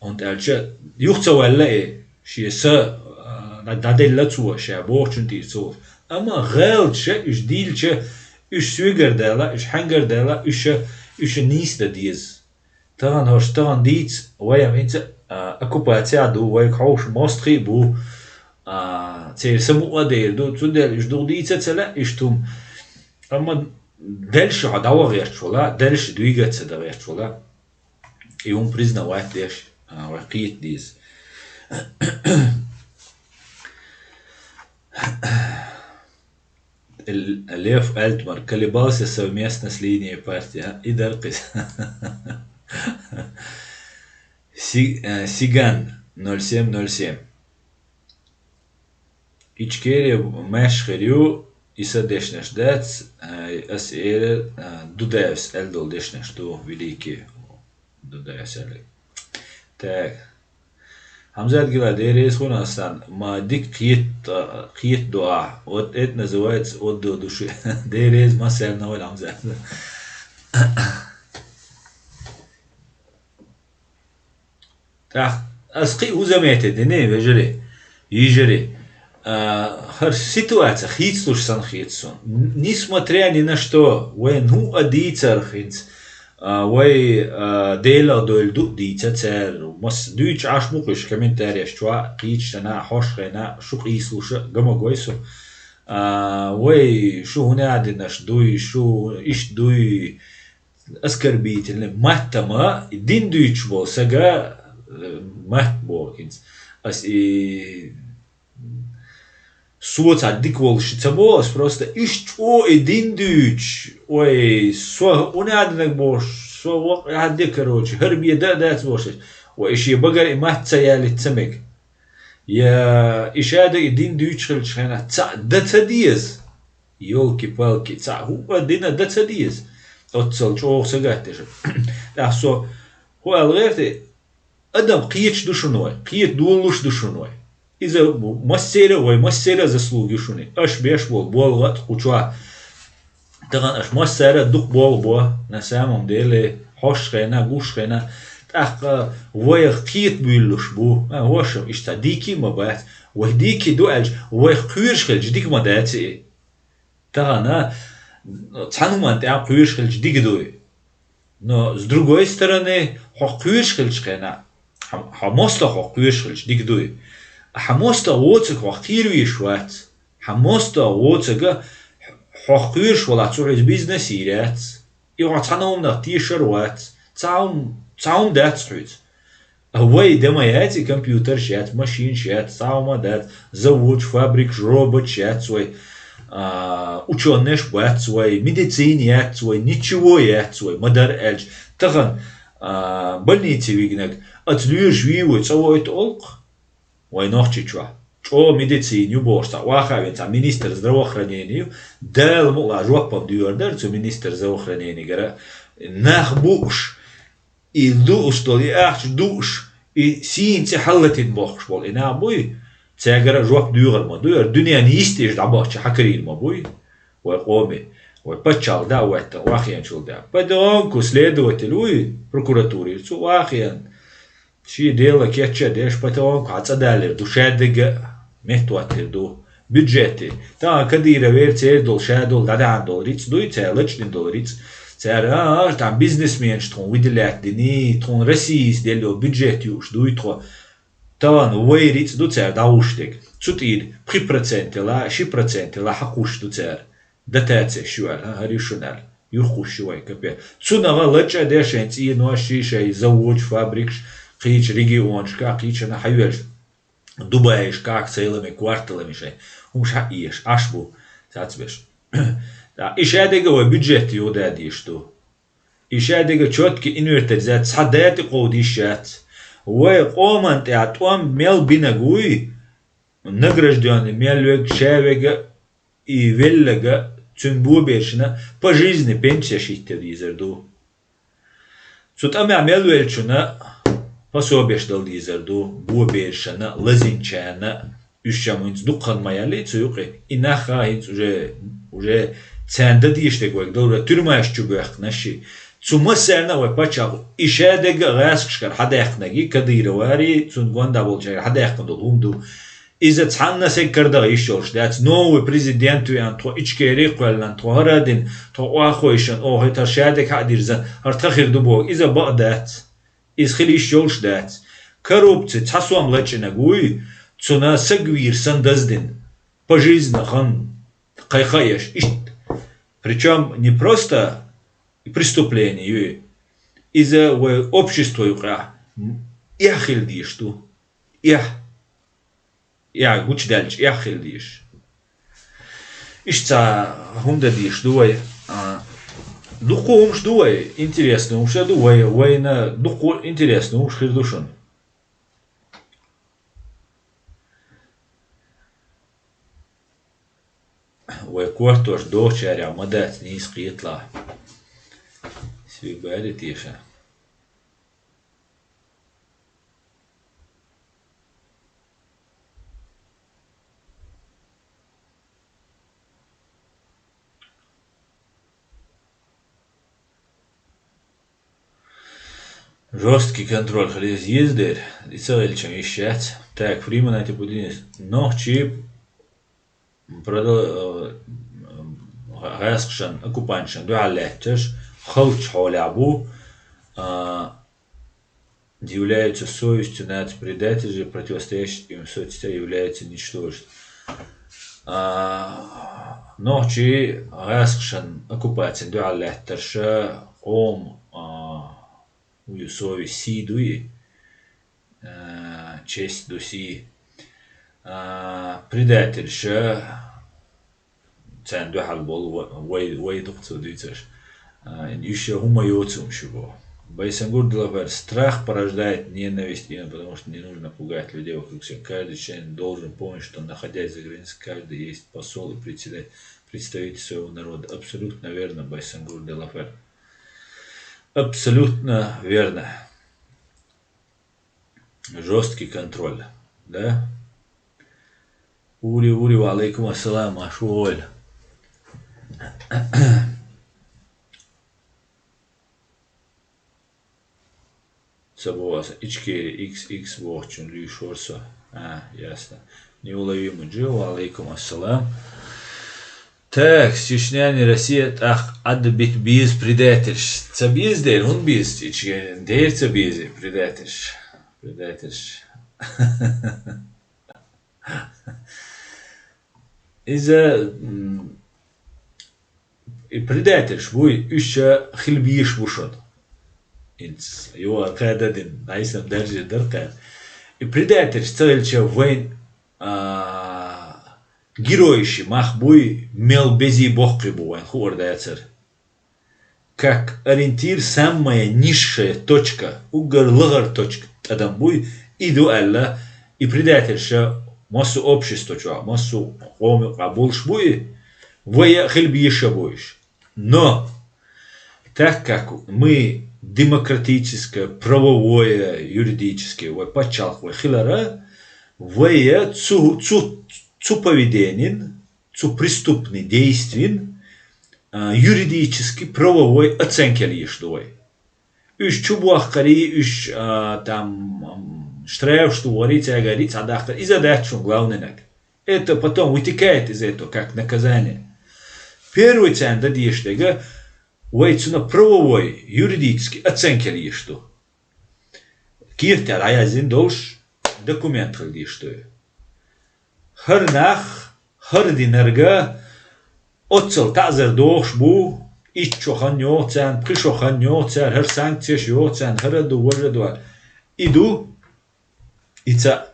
ХӀунда аьлча юха ца ваьлла и, шен са, а, дӀа-, дӀаделла цо, ша бохучун тӀера ца волуш. Амма гӀалаташ уьш дилча, уьш соьгара далахь, уьш хьаьнгара далахь, уьш, уьш нийса дан деза. Тахана хӀорш тахана дийца, вай-м хӀинца, а, оккупацехь ду, вайга хьовш мостагӀий а бу, а, церан самукъа а дер ду, цундела уьш дукха дийца а ца лаьа иштта хӀума. Амма дальше хьо дӀаван гӀерташ вала, дальше двигаться дан гӀерташ вала, и хӀума признавать деш, а, вай кхета деза. Л-, Лев Альтмар колебался совместно с линией партии, а? И даркъис. Си-, э, Сиган ноль семь ноль семь. Ичкерия маьрша хир ю, и сан дешнаш дац, э, ас эра, э, Дудаевс аьлла долу дешнаш ду, великий Дудаевс аьлла. Так. Хьамзат Гила, дерригаш хуьлу сан, ма дика кхета, кхета ду ахь. Вот это называется отдых души. Дерригаш массарна вай, Хьамзат. ТӀаккха ас кхин а хӀун заметить дина, вежарий, йижарий. А, хӀара ситуация хийцалуш санна хета суна. Н-, несмотря ни на что, вайн хӀун а дийцарх хӀинца, а, вай, а, Делах дойлу ду а дийца цара. Масса дуьйцуш Ӏаш бу-кх уьш комментареш чохь, кхечу тӀана, хьошахана, шу къийсалуш а ган ма гой со. А, вай, шу хӀун а динарш дуй, шу иштта дуй, оскорбительный, маттама, дин дуьйцуш болу сага, э, матта боху хӀинца. Ас и со цхьа дика волуш ца боху ас, просто иштта чӀогӀа и дин дуьйцуш, ой, со унадинаг бохуш, со вакъ хьан де, короче, хӀара бен дан а дац бохуш, ой, и шен багара и матта ца ялийта ца мега. Я и шада и дин дуьйцуш хилча хенахь цхьаъ дан ца деза. Ёлки-палки, цхьаъ хӀуъа дина дан ца деза. Оццал чӀогӀа сагатдеш. ТӀаккха со хӀун аьлла гӀерта, адам кхеташ ду шуна вай, кхета долалуш ду шуна вай. Иза массеран а вай, массеран а заслуга ю шуна. Аша беш болу болу гӀа а кху чохь. Тахана аша массара а дукха болу бо, на самом деле, хьошахана, гушхана. ТӀаккха вайх кхета буьйлалуш бу. А, хӀошам, иштта дийкий а ма бац. Вай дийкий ду аьлча, вайх кхоьруш хилча дика ма дац и. Тахана цхьана хӀуманна тӀехь кхоьруш хилча дика дуй. Но, с другой стороны, хьо кхоьруш хилча хенахь, хьо, хьо мостагӀа хьо кхоьруш хилча дика дуй. Хьан мостагӀа воцург хьох кхера везаш вац. Хьан мостагӀа воцург хьох кхоьруш валахь, цо хьоьца бизнес йийр яц. И хьо цхьана хӀуманах тешар вац. Цхьа хӀума, цхьа хӀума дац хьоьца. Вай де ма яц и, компьютерш яц, машинаш яц, цхьа хӀума дац, заводаш, фабрикаш, роботаш яц вай, а, учёнаш бац вай, медицина яц вай, ничего яц вай, ма-дарра аьлча. Тахана, а, больнице вигнарг, аца лоьраш вий вай, цӀа войту олу-кх вай Нохчийчохь. ЧӀогӀа медицина ю бохуш, цхьа охьа а вина, цхьа министр здравоохранения ю, Дала мукъалахь жоп-м доьхур дара цу министр здравоохраненигара, нах бууш, и дууш долу, и ахча дууш, и сийна цӀе хьаллатийна бохкуш болу и нах буй, цаьргара а жоп доьхур ма дуй, хӀара дуьненна йистеш дӀабахча хьакарийна ма буй вай къоме, вай паччахьалла дӀа а ваьтта, охьахиначул тӀаьхьа. Потихоньку следователь вуй прокуратурера, цу охьахиъна, шен дело кечъян деш, потихоньку хьан цӀа далийр ду, шадерг а меттахӀоттийр ду. Бюджете. Тахана Кадыровера церан долу, ша долу, дӀадаьхьна долу рицкъ дуй, цара лачкъийна долу рицкъ. Цара, а, там бизнесменаш тхуна выделять дини, тхуна Российс делла бюджет юуш дуй тхо. Тахана вай рицкъ ду цара дӀагӀуш дерг. Цу тӀера пхи процентала, ши процентала хьакхуш ду цара. Дотацеш ю аьлла, хӀара ю шуна аьлла. Юхкхуш ю вай капе. Цунах лачкъа де шайн цӀенош, ши шайн заводаш, фабрикаш, кхыча регионашка, кхыча хьайоьллаш. Дубайшка, кхы цхьа йола кварталаш шайн. ХӀумаш хьаэш, Ӏаш бу, цацбеш. ТӀаккха и шадерг а вай бюджет йода деш ду. И шадерг а чётко инвентаризация цхьа дати кховда йиш яц. Вай къоман тӀа тӀом мел бинаг вуй, награждённый мел вег, шавега и веллага, цуьнан бобершна пожизненно пенсеш хӀитта дезар ду. Цу тӀамехь мел веллачунна пособеш дала дезар ду, бобершна, лазийначарна, уьш шамма хӀинца дукха ма яллий цу юкъе. И нах а хӀинца уже, уже царна дан дезаш дерг вайга далура, тюрьмаш чу боьхкинарш. Цу массарна а вай паччахьо и шадерг а гӀаскхашкара хьадаьккхинарг, Кадыровари, цунна гонда болчаьрга хьадаьккхина долу хӀума ду. Иза цхьанна а сага карадахьа йиш йолуш дац. Новый президент веана, тхо Ичкери а кхоьллина, тхо хӀара а дина, тхо охьахойшина, оха хӀара шадерг хьа а дирзина, хӀара тхан хир ду боху. Иза бакъ дац. Иза хила йиш йолуш дац. Коррупци цхьа сом лачкъинарг вуй, цунна саг вийр санна даздина. Пожизненно хан кхайкха а еш. Иштта. Причём не просто преступление ю. Иза вай общество юкъахь эхь хила дезаш ду. Эхь. Эхь, гучудаьлча эхь хила дезаш. Иштта цхьа хӀума дан дезаш ду вай. А, дуккха хӀумаш ду вай, интересный хӀумаш а ду вай, вайна дуккха интересный хӀумаш хир ду шуна. Вай кортош дохучарех ма дац нийса кхеталахь. Сий бари теша. Жёсткий контроль хила еза еза дера, и ца хилча йиш яц. Так, Фриман а типа динис. Нохчий продал-, э, гӀаскхашна, оккупанташна дуьхьал лаьтташ, халчу хьолехь бу, а, являются совестью наций, предатели же, противостоящие им соцсетям являются ничтожеством. А, нохчий гӀаскхашна оккупацина дуьхьал лаьттарша къоман, а, совесть, сий дуй, а, честь ду, сий. А, предательша, царна дуьхьал болу ва-, вай, вай дукха цо дуьйцуш. А, уьш я хӀума йоцу хӀума шу бо. Байсангур Дилафер: страх порождает ненависть, именно потому что не нужно пугать людей вокруг себя. Каждый член должен помнить, что, находясь за границей, каждый есть посол и председатель, представитель своего народа. Абсолютно верно, Байсангур Дилафер. Абсолютно верно. Жёсткий контроль, да? Ури, ури, ва алейкум ассалам, аш ву гӀойла. Ца боху аса, Ичкери икс икс бохучун луьйш вара со. А, ясно. Неуловимый Джо, ва алейкум ассалам. Так, Чечня не Россия, тӀаккха Ӏадда бита беза предательш. Ца беза дера, хӀунда беза Чечня? Дера ца беза предательш. Предательш. Иза, м, и предательш буй, уьш хила безаш бу шуна. Инц, юха кхаьда дин, айсам дарже дар кхаьда. И предательш ца хилча вайн, а, геройши мах буй, мел безий боккхий бу вайн хуур дацар. Как ориентир, самая низшая точка, уггар лахара точка тӀадам буй, и ду аьлла, и предательша массо общество чохь, массо къоме юкъахь болуш буй, вай а хила безаш а буйш. Но, так как мы демократическое, правовое, юридическое, вай пачхьалкх вай хилара, вай а цу, цу, цу поведениен, цу преступный действиен, а, юридически правовой оценка леш ду вай. Уьш чу бохкарий, уьш, а, там, м, штраф ду варий, цаьргарий цхьа дахкар. Иза дац шун главный наг. Это потом вытекает из этого, как наказание. Первый царна дан дезаш дерг, вай цунна правовой, юридически оценка хила йиш ду. Кертера дӀаяздина долуш документ хила йиш ду. ХӀара нах, хӀара динарг оццул таӀзар дохуш бу, итт шо хан йоху царна, пхи шо хан йоху царна, хӀара санкцеш йоху царна, хӀара ду, важа ду. И ду, и ца,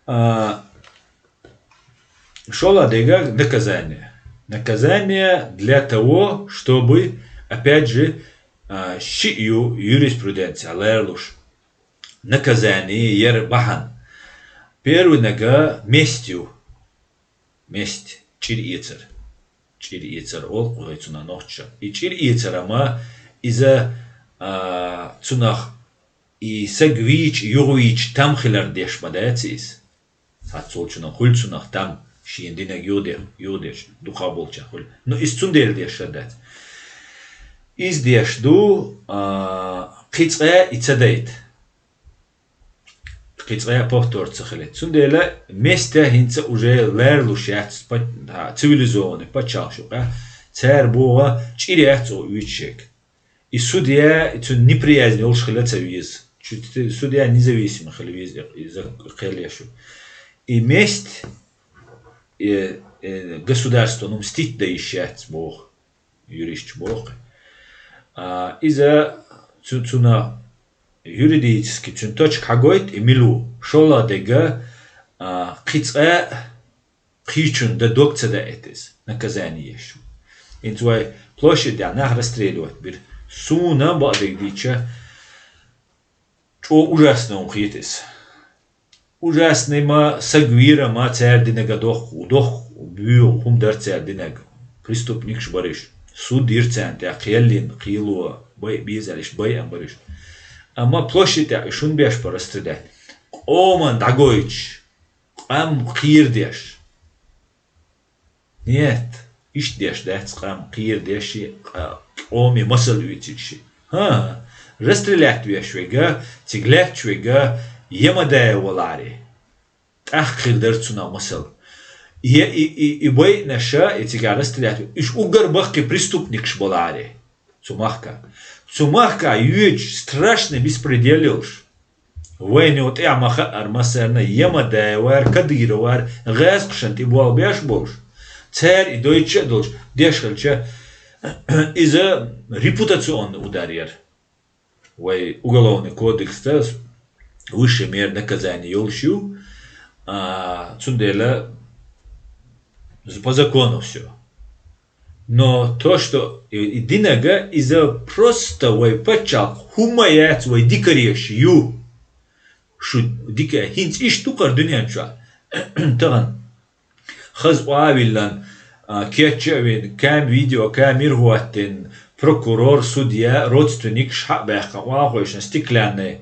а, шолгӀа дерг наказание. Наказание для того, чтобы, опять же, а, шиъ ю юриспруденция ларлуш. Наказание яр бахьана. Первый нага месть ю. Месть, чӀир эцар. ЧӀир эцар олу вай цунах нохчаша. И чӀир эцар ма иза, а, цунах и саг вийча, юха вийча там хилар деш ма дац иза. Цхьацца волчунах хуьлу цунах там, шена динарг юха де-, юха деш, дукха болчарна хуьлу. Ну, иза цундела деш а дац. Иза деш ду, а, кхин цкъа и ца дайта. Кхин цкъа повтор ца хилийта. Цундела месть хӀинца уже ларлуш яц пат-, а, цивилизованный пачхьалкхаш юкъахь. Цара боху, чӀир яц оха оьцуш ерг. И судья, и цуьнан неприязнь йолуш хила ца веза. Чу-, судья независимый хила веза, иза кхел еш ву. И месть, э, э, государствона мстить дан йиш яц боху, юристаш боху. А, иза цу-, цунах юридически цуьнан точка хьагойту и мила ву. ШолгӀа дерг, а, кхин цкъа кхечунна дан дог ца даийта иза, наказание еш. ХӀинца вай площадь тӀехь нах расстреливать бира. Суна бакъдерг дийча, чӀогӀа ужасный хета иза. Ужасный ма, саг вийра ма, цара динарг дохку, дохку, буьйху хӀума дара цара динарг. Преступникаш бара уьш. Суд йира царна тӀехь, кхел йина, кхело, бай-, безар, иштта байъина бара уьш. Амма площадь тӀехь уьш хӀунда беш бара расстреляться? Къоман дӀагойтуш, къам кхерадеш. Нет, иштта деш дац къам кхерадеш, къа-, къоме масал оьцуьйтуш. ХӀан, расстреляться веш верг, цига лаьтташ верг Ямадаев валахьара. ТӀаккха хир дара цунах масал. И, и, и, и байъинарш, и цига расстреляться, уьш уггар баккхий преступникаш балахьара цу махка. Цу махка йоьдуш страшный беспредел йолуш. Вайна юкъа тӀехь ма хаьара массарна, Ямадаевара, Кадыровара, гӀазкхашна тӀе болх беш болуш. Цара и дойтуш а долуш, деш хилча, иза репутационный удар яра. Вай уголовный кодексца высшая мера наказания йолуш ю, а, цундела з-, по закону всё. Но то, что и, и динарг, иза просто вай пачхьалкх хӀума яц, вай дикареш ю. Шу дика, хӀинца иштта ду кхара дуьнен чохь. Тахана хаза охьавиллан, а, кечъян а вина, кам-, видеокамера хӀоттийна, прокурор, судья, родственникаш хьа а баьккхина, охьахевшина стеклянный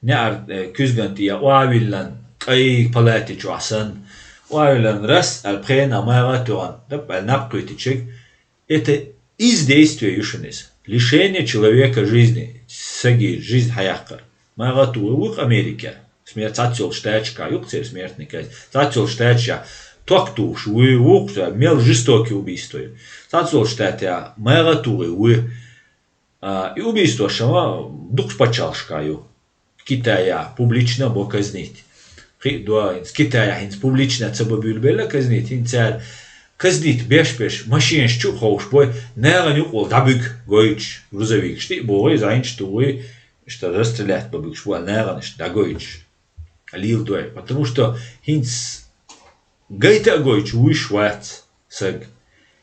неӀар, э, куьзган тӀе охьавиллан, кӀай палати чохь санна, охьавиллан, раз аьлла пхенах магӀа а тоьхна, дап аьлла наб кхуьйтичиг, это из действия ю шуна иза. Лишение человека жизни, саги жизнь хьаяккхар. МагӀа тухур ву-кх Америка. Смерть цхьацца йолчу штаташкахь ю-кх церан смертный казнь. Цхьацца йолчу штаташкахь ток тухуш ву, ву-кх цара, мел жестокий убийство ю. Цхьацца йолчу штатехь магӀа тухур ву. А, и убийствош ма дукхачу пачхьалкхашкахь ю. Китайхь публично бо казнить. Кхин а до, хӀинца Китайхь хӀинца публично ца бан буьйлабелла казнить, хӀинца цара казнить беш-беш, машинаш чу а ховшабой, нахана юкъа волу дӀабуьгу гойтуш, грузовикаш тӀе а богӀий, зӀенаш тухий, иштта расстрелять бан буьгуш бу аьлла, нахана иштта дӀагойтуш, леладой. Потому что хӀинца гайта а гойтуш вуьйш вац саг.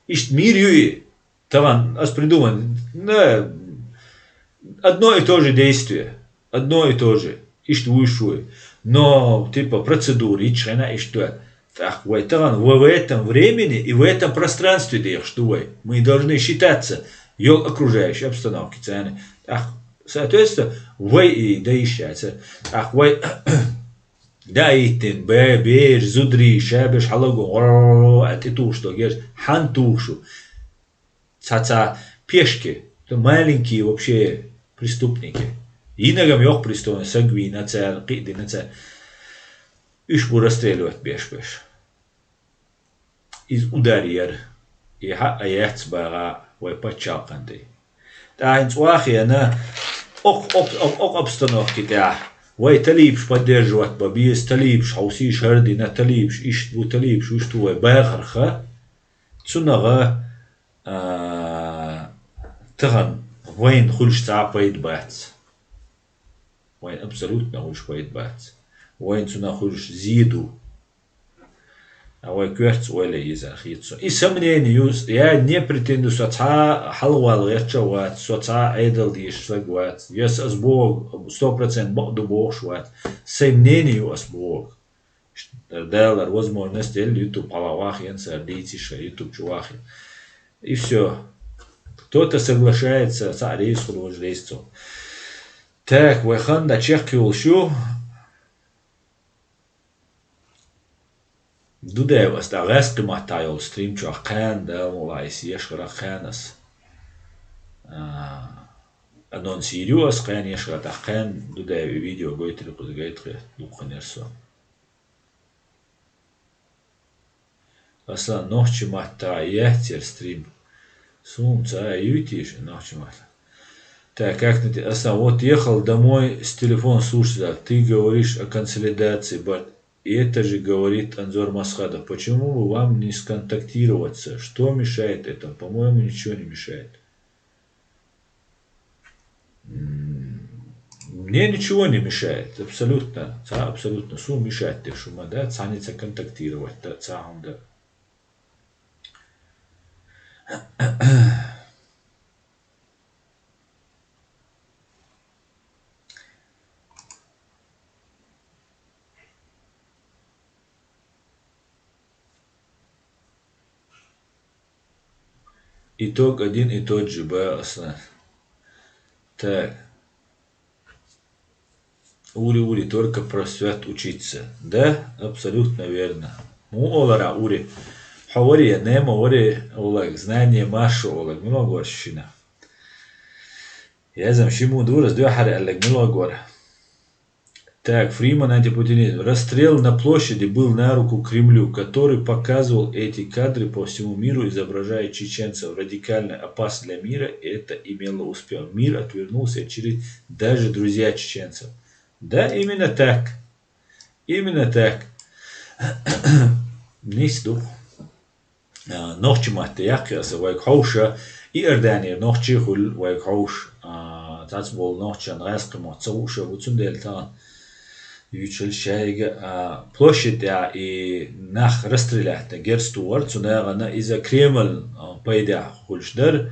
Иштта мир ю и, тахана ас придуман, на, одно и то же действие, одно и то же, иштта вуьйш вуй. Но, типа, процедура йичхьина иштта. ТӀаккха вай тахана в, в этом времени и в этом пространстве дехаш ду вай. Мы должны считаться, йолу окружающей обстановки царна. ТӀаккха, соответственно, вай и дан йиш яц. ТӀаккха вай даийтина, бе-, бераш, зударий, шабеш хьалагу, гӀо-, а тӀе тухуш ду герз, хьан тухуш ву? Цхьа-цхьа пешки, то маленькие вообще преступники. Йинарг-м йоккха преступление, саг вийна цара, кхин а дина цара. Уьш бу расстреливать беш-беш. Иза удар яра. И хьаъа яц багӀа. вай паччахьалкхен тӀе. ТӀаккха хӀинца вахийна, окх, окх, окх, окх обстановки тӀехь, вай талибаш поддерживать бан беза, талибаш хьовсийша хӀара дина, талибаш иштта бу, талибаш вуьшта ву вай бахарха, цунах, а, тахан вайна хуьлуш цхьа а пайда бац. Вайн абсолютно хуьлуш пайда бац. Вайн цунах хуьлуш зе ду. А вай коьртца ойла езар хета со. И сомнение ю, я не претендую, со цхьа хьалхавала гӀерташ а вац, со цхьа Ӏедал дезаш саг вац. Я ас боху, сто процент бакъ ду бохуш вац. Сайн мнение ю ас боху. Далар возможность делла YouTube хьала вахийна, цара дийциш ша YouTube чу вахийна. И всё. Кто-то соглашается, цхьа реза хуьлу, вожа реза цо. Так, вай хан дӀа чекхйолуш ю. Дудаев ас дӀа гӀаьскхи маттахь йолу стрим чохь кхаьна, Дала мукъалахь, и сеш хӀара кхаьна ас. А, анонсир ю ас кхаьна еш хӀара, тӀаккха кхаьна Дудаев и видео гойтур кхуза гайтахь, дукха хан яра со. Аслан, нохчи матта яц яра стрим. Суна ца а юьйтийша нохчи матта. Так, как найти? Аслан, вот ехал домой, с телефон слушателя. Ты говоришь о консолидации, but это же говорит Анзор Масхадов. Почему бы вам не сконтактироваться? Что мешает этому? По-моему, ничего не мешает. М, мне ничего не мешает, абсолютно, ца абсолютно, суна мешать деш хӀума дац, цхьаьнца контактировать, да, ца хӀума да. Итог один и тот же, б, аслан. Так. Ури, ури, только просвет учиться. Да, абсолютно верно. Му олара ури. Хьо вари, нема вари, олаг, знание машу, олаг, много варшина. Я зам шиму дура, с две хари, олаг, много вара. Так, Фриман, антипутинизм. Расстрел на площади был на руку Кремлю, который показывал эти кадры по всему миру, изображая чеченцев радикальной опасность для мира, и это имело успех. Мир отвернулся через даже друзья чеченцев. Да, именно так. Именно так. Нийса ду. А, нохчи матта яккхи аса вайга хьовша, Иорданера нохчи хуьлу вайга хьовша, а, цац болу нохчан гӀаьскхи мотт ца хууша бу, цундела тахана юьйцуш шайга, а, площадь тӀехь и нах расстрелять герз тухура, цу нахана иза Кремль, а, пайдехь хуьлуш дара,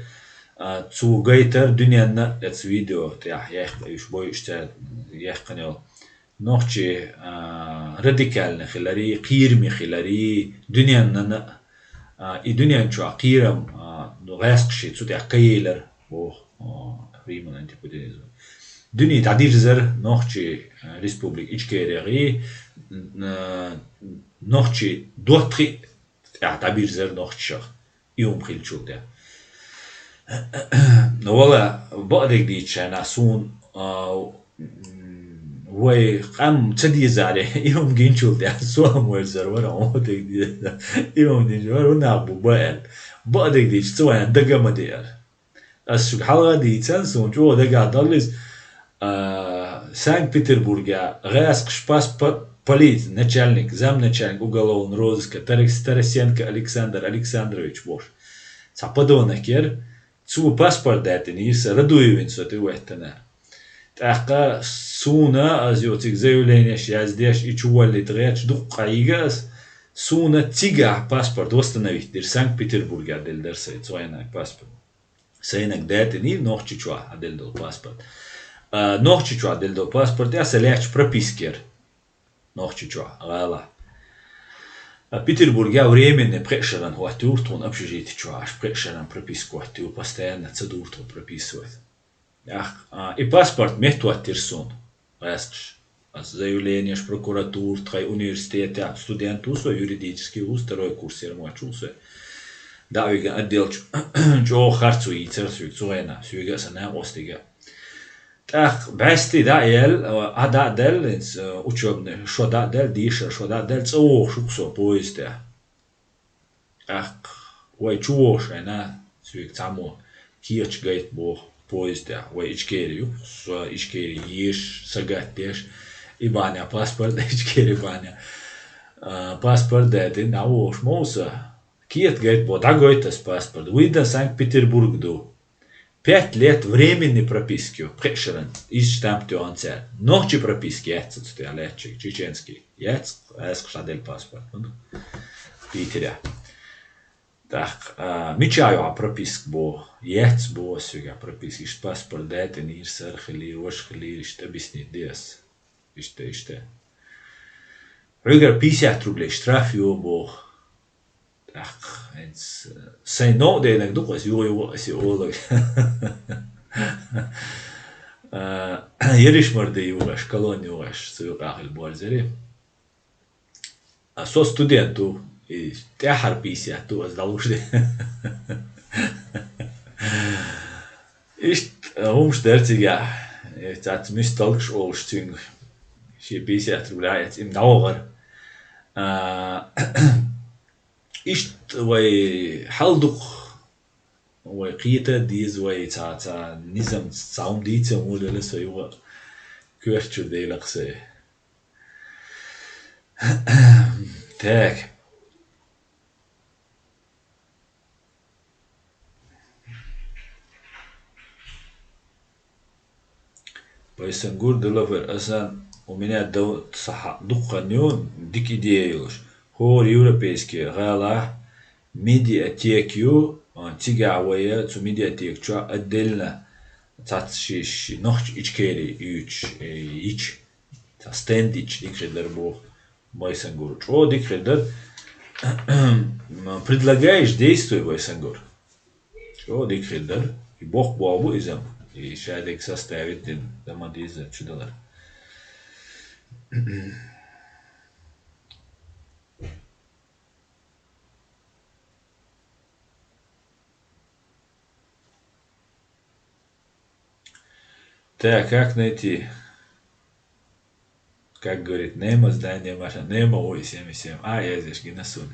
а, цо гайтара дуьненна эца видео тӀехь яьккха, уьш бойуш цара яьккхина йолу. Нохчи, а, радикальный хилари, кхераме хилари, дуьненна, а, и дуьнен чохь кхерам, а, ну, гӀаьскхи ши цу тӀехь кхаелар, боху, а, Фриман антипутинизм. Дуьне дӀадирзар нохчи, а, республика ИчкерегӀи, н-, а, нохчи доттагӀи тӀехь дӀабирзар нохчашах. И хӀума хилчул тӀе. Вала, бакъдерг дийччхьана, суна, а, м, вай къам ца дезаре, и хӀума гинчул тӀе, со а вайзар вара, хьо дерг деза. И хӀума динчу вара, нах бу баьл. Бакъдерг дийчча, ца вайна дага ма деара. Ас шуьга хьалха а дийцан, суна чӀогӀа дагахь далла иза, а, Санкт-Петербургехь гӀаьскхаш пас-, па-, полиция, начальник, замначальник уголовного розыска Тарас-, Тарасенко Александр Александрович бохуш. Цхьа подонок яра, цо паспорт даьтӀина йира сан, Радуевин со тӀе веттана. ТӀаккха суна, ас йоцург заявленеш яздеш, и чу воллийта гӀерташ дуккха къахьийга ас, суна цигахь паспорт восстановить дира, Санкт-Петербургехь делла дара сайн, цу хенахь паспорт. Сайнаг даьтӀина йира Нохчийчохь хьаделла долу паспорт. А, Нохчийчохь делла долу паспорт, я сан лаьтташ прописка яра. Нохчийчохь, гӀалахь. А, Петербургехь временный пхеа шаран хӀоттайора тхуна общежити чохь, аш пхеа шаран прописка хӀоттайора, постоянно ца дора тхо прописывать. Ах, а, и паспорт меттахӀоттийра суна, гӀаьскхаша. Ас заявленеш прокуратура, тхайн университетехь студент ву со, юридический ву, второй курс яра моьттуш ву со. ДӀа а вигна отдел чу, чӀогӀа харцо йийцара соьга цу хенахь, соьга а, сан накъостига а. ТӀаккха бӀаьсте дӀа а яьлла, а, дӀа а даьлла, хӀинца, а, учебный шо дӀа а даьлла, дешар шо дӀа а даьлла, цӀа вогӀуш ву-кх со поездехь. ТӀаккха вай чу вогӀуш хьайна, Соьга цхьаммо кеча гайта боху поездехь, вай Ичкери ю, со Ичкери езаш, сагатдеш, и бахьана паспорт Ичкери бахьана. А, паспорт даьдина, дӀавогӀуш ма ву со. Кета гайта боху, дӀагойту ас паспорт. Вайна Санкт-Петербург ду. Пять лет временной прописки ю, пхеа шаран, иза штамп тоьхна цара. Нохчи прописки яц цу тӀехь лаьттачуьнга, чеченский. Яц, аьск шаделла паспорт. Питерехь. ТӀаккха, а, мичахь ю хьан прописка боху? Яц боху ас соьга прописка. Иштта паспорт датӀа йира, сара хилира, ваша хилира, иштта объяснить де ас. Иштта, иштта. Хьоьгара пятьдесят рублей штраф йо боху. ТӀаккха, хӀинца, сайн новкъа денаг ду-кх ас, юха-юха ас и олаг. А, ерриш мара де юхаш, колонна юхаш, цу юкъахь хила борзари. А со студент ву, и тӀаьххьара пятьдесят ду ас дӀалуш де. Иштта, а, хӀумаш дара цигахь. Э, цац мисталгаш олуш цуьнга. Шен пятьдесят рубля эца, им дӀавахара. А, иштта вай хьал дукха, вай кхета а деза, вай цхьа, цхьа низам, цхьа хӀума дийца а волавелла со юха коьртачуьра Делан кхин. Так. Байсангур Дилафер, асан, у меня дав-, сахьа дукха хан ю, дика идея йолуш. ХӀора европейский гӀалахь медиатека ю, а, цигахь вай цу медиатека чохь отдельно цхьацца ши, ши нохча Ичкери юьйцуш, э, йича. Цхьа стенд йича дика хир дара боху Байсангур. ЧӀогӀа дика хир дара. Предлагаешь, действуй, Байсангур. ЧӀогӀа дика хир дара. И боккха болх бу иза. И шадерг составить дина, дан ма деза чудалар. Так, как найти? Как говорит, Немо, здание Маша. Немо, ой, семьдесят семь. А, я здесь, Геннасуни.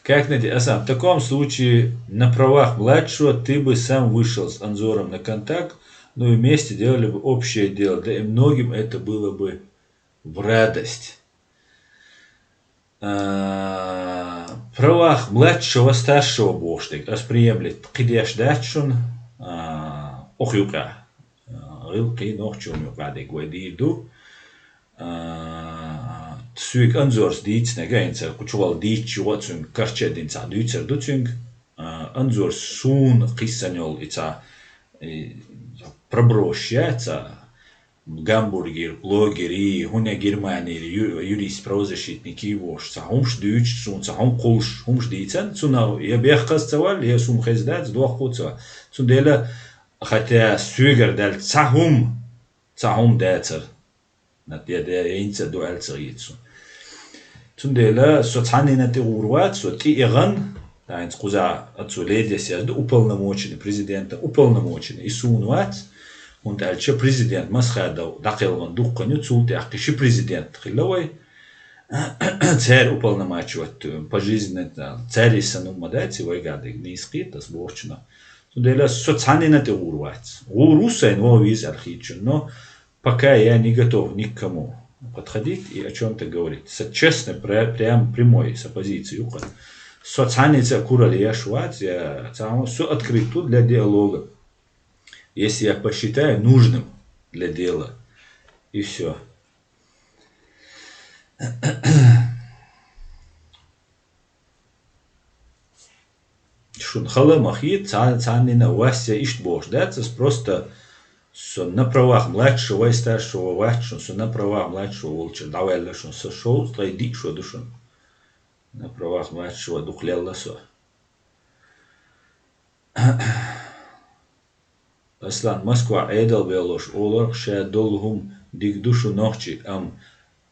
Как найти? А сам, в таком случае на правах младшего ты бы сам вышел с Анзором на контакт, ну и вместе делали бы общее дело. Да и многим это было бы в радость. А, правах младшего, старшего бохуш дерг ас приемлет кхидеш дац шуна, а, оха юкъа. А, гӀилкхий нохчо юкъа дерг вай дийр ду. А, соьга Анзорс дийцинарг а хӀинца, кху чухула дийцча юха а цуьнга карча а дина цхьа дуьйцур ду цуьнга. А, Анзорс суна кхийсина йолу и цхьа, и, проброшья цхьа, Гамбургера блогерий, хӀунда Германера ю-, юрист, правозащитникий вохуш, цхьа хӀумаш дуьйцуш, суна цхьа хӀума кхуллуш, хӀумаш дийцан, цунах я бехказа ца ваьлла, я суна хезна дац, дохко ца ваьлла. Цундела, хотя соьгара даьлла цхьа хӀума, цхьа хӀума дацара. Нат я де, я хӀинца а ду аьлла ца хета суна. Цундела со цхьаннина тӀе гӀур вац, со тӀе эгӀан, тӀаккха хӀинца кхузахь оцу ледес яз ду, уполномоченный, президента уполномоченный, и суна вац, хӀунда аьлча президент Масхадов дӀакхелхина дуккха хан ю, цул тӀаьхьа кхин ши президент хилла вай. Цара уполномачивать, пожизненно, цара санна хӀума дац, и вайгахь дерг нийса кхета ас бохучунах. Цундела со цхьаннина тӀе гӀур вац. ГӀур ву сайна вон веза аьлла хетачунна, но пока я не готов ни к кому подходить и о чём-то говорить. Со честно, пря-, прям прямой, со позиция юкъа. Со цхьанница а куралла еш вац, я цхьа хӀума, со открыт ву для диалога, если я посчитаю нужным для дела. И всё. Шуна хала ма хета, цхьа-, цхьаннина а вас я иштта бохуш дац, ас просто со на правах младшего и старшего вац шуна, со на правах младшего волчуьра дӀаваьлла шуна, со шовзткъе диъ шо ду шуна. На правах младшего дукха лелла со. Аслан, Москва Ӏедал белларш оларх, ша долу хӀума дика ду шу нохчий, амма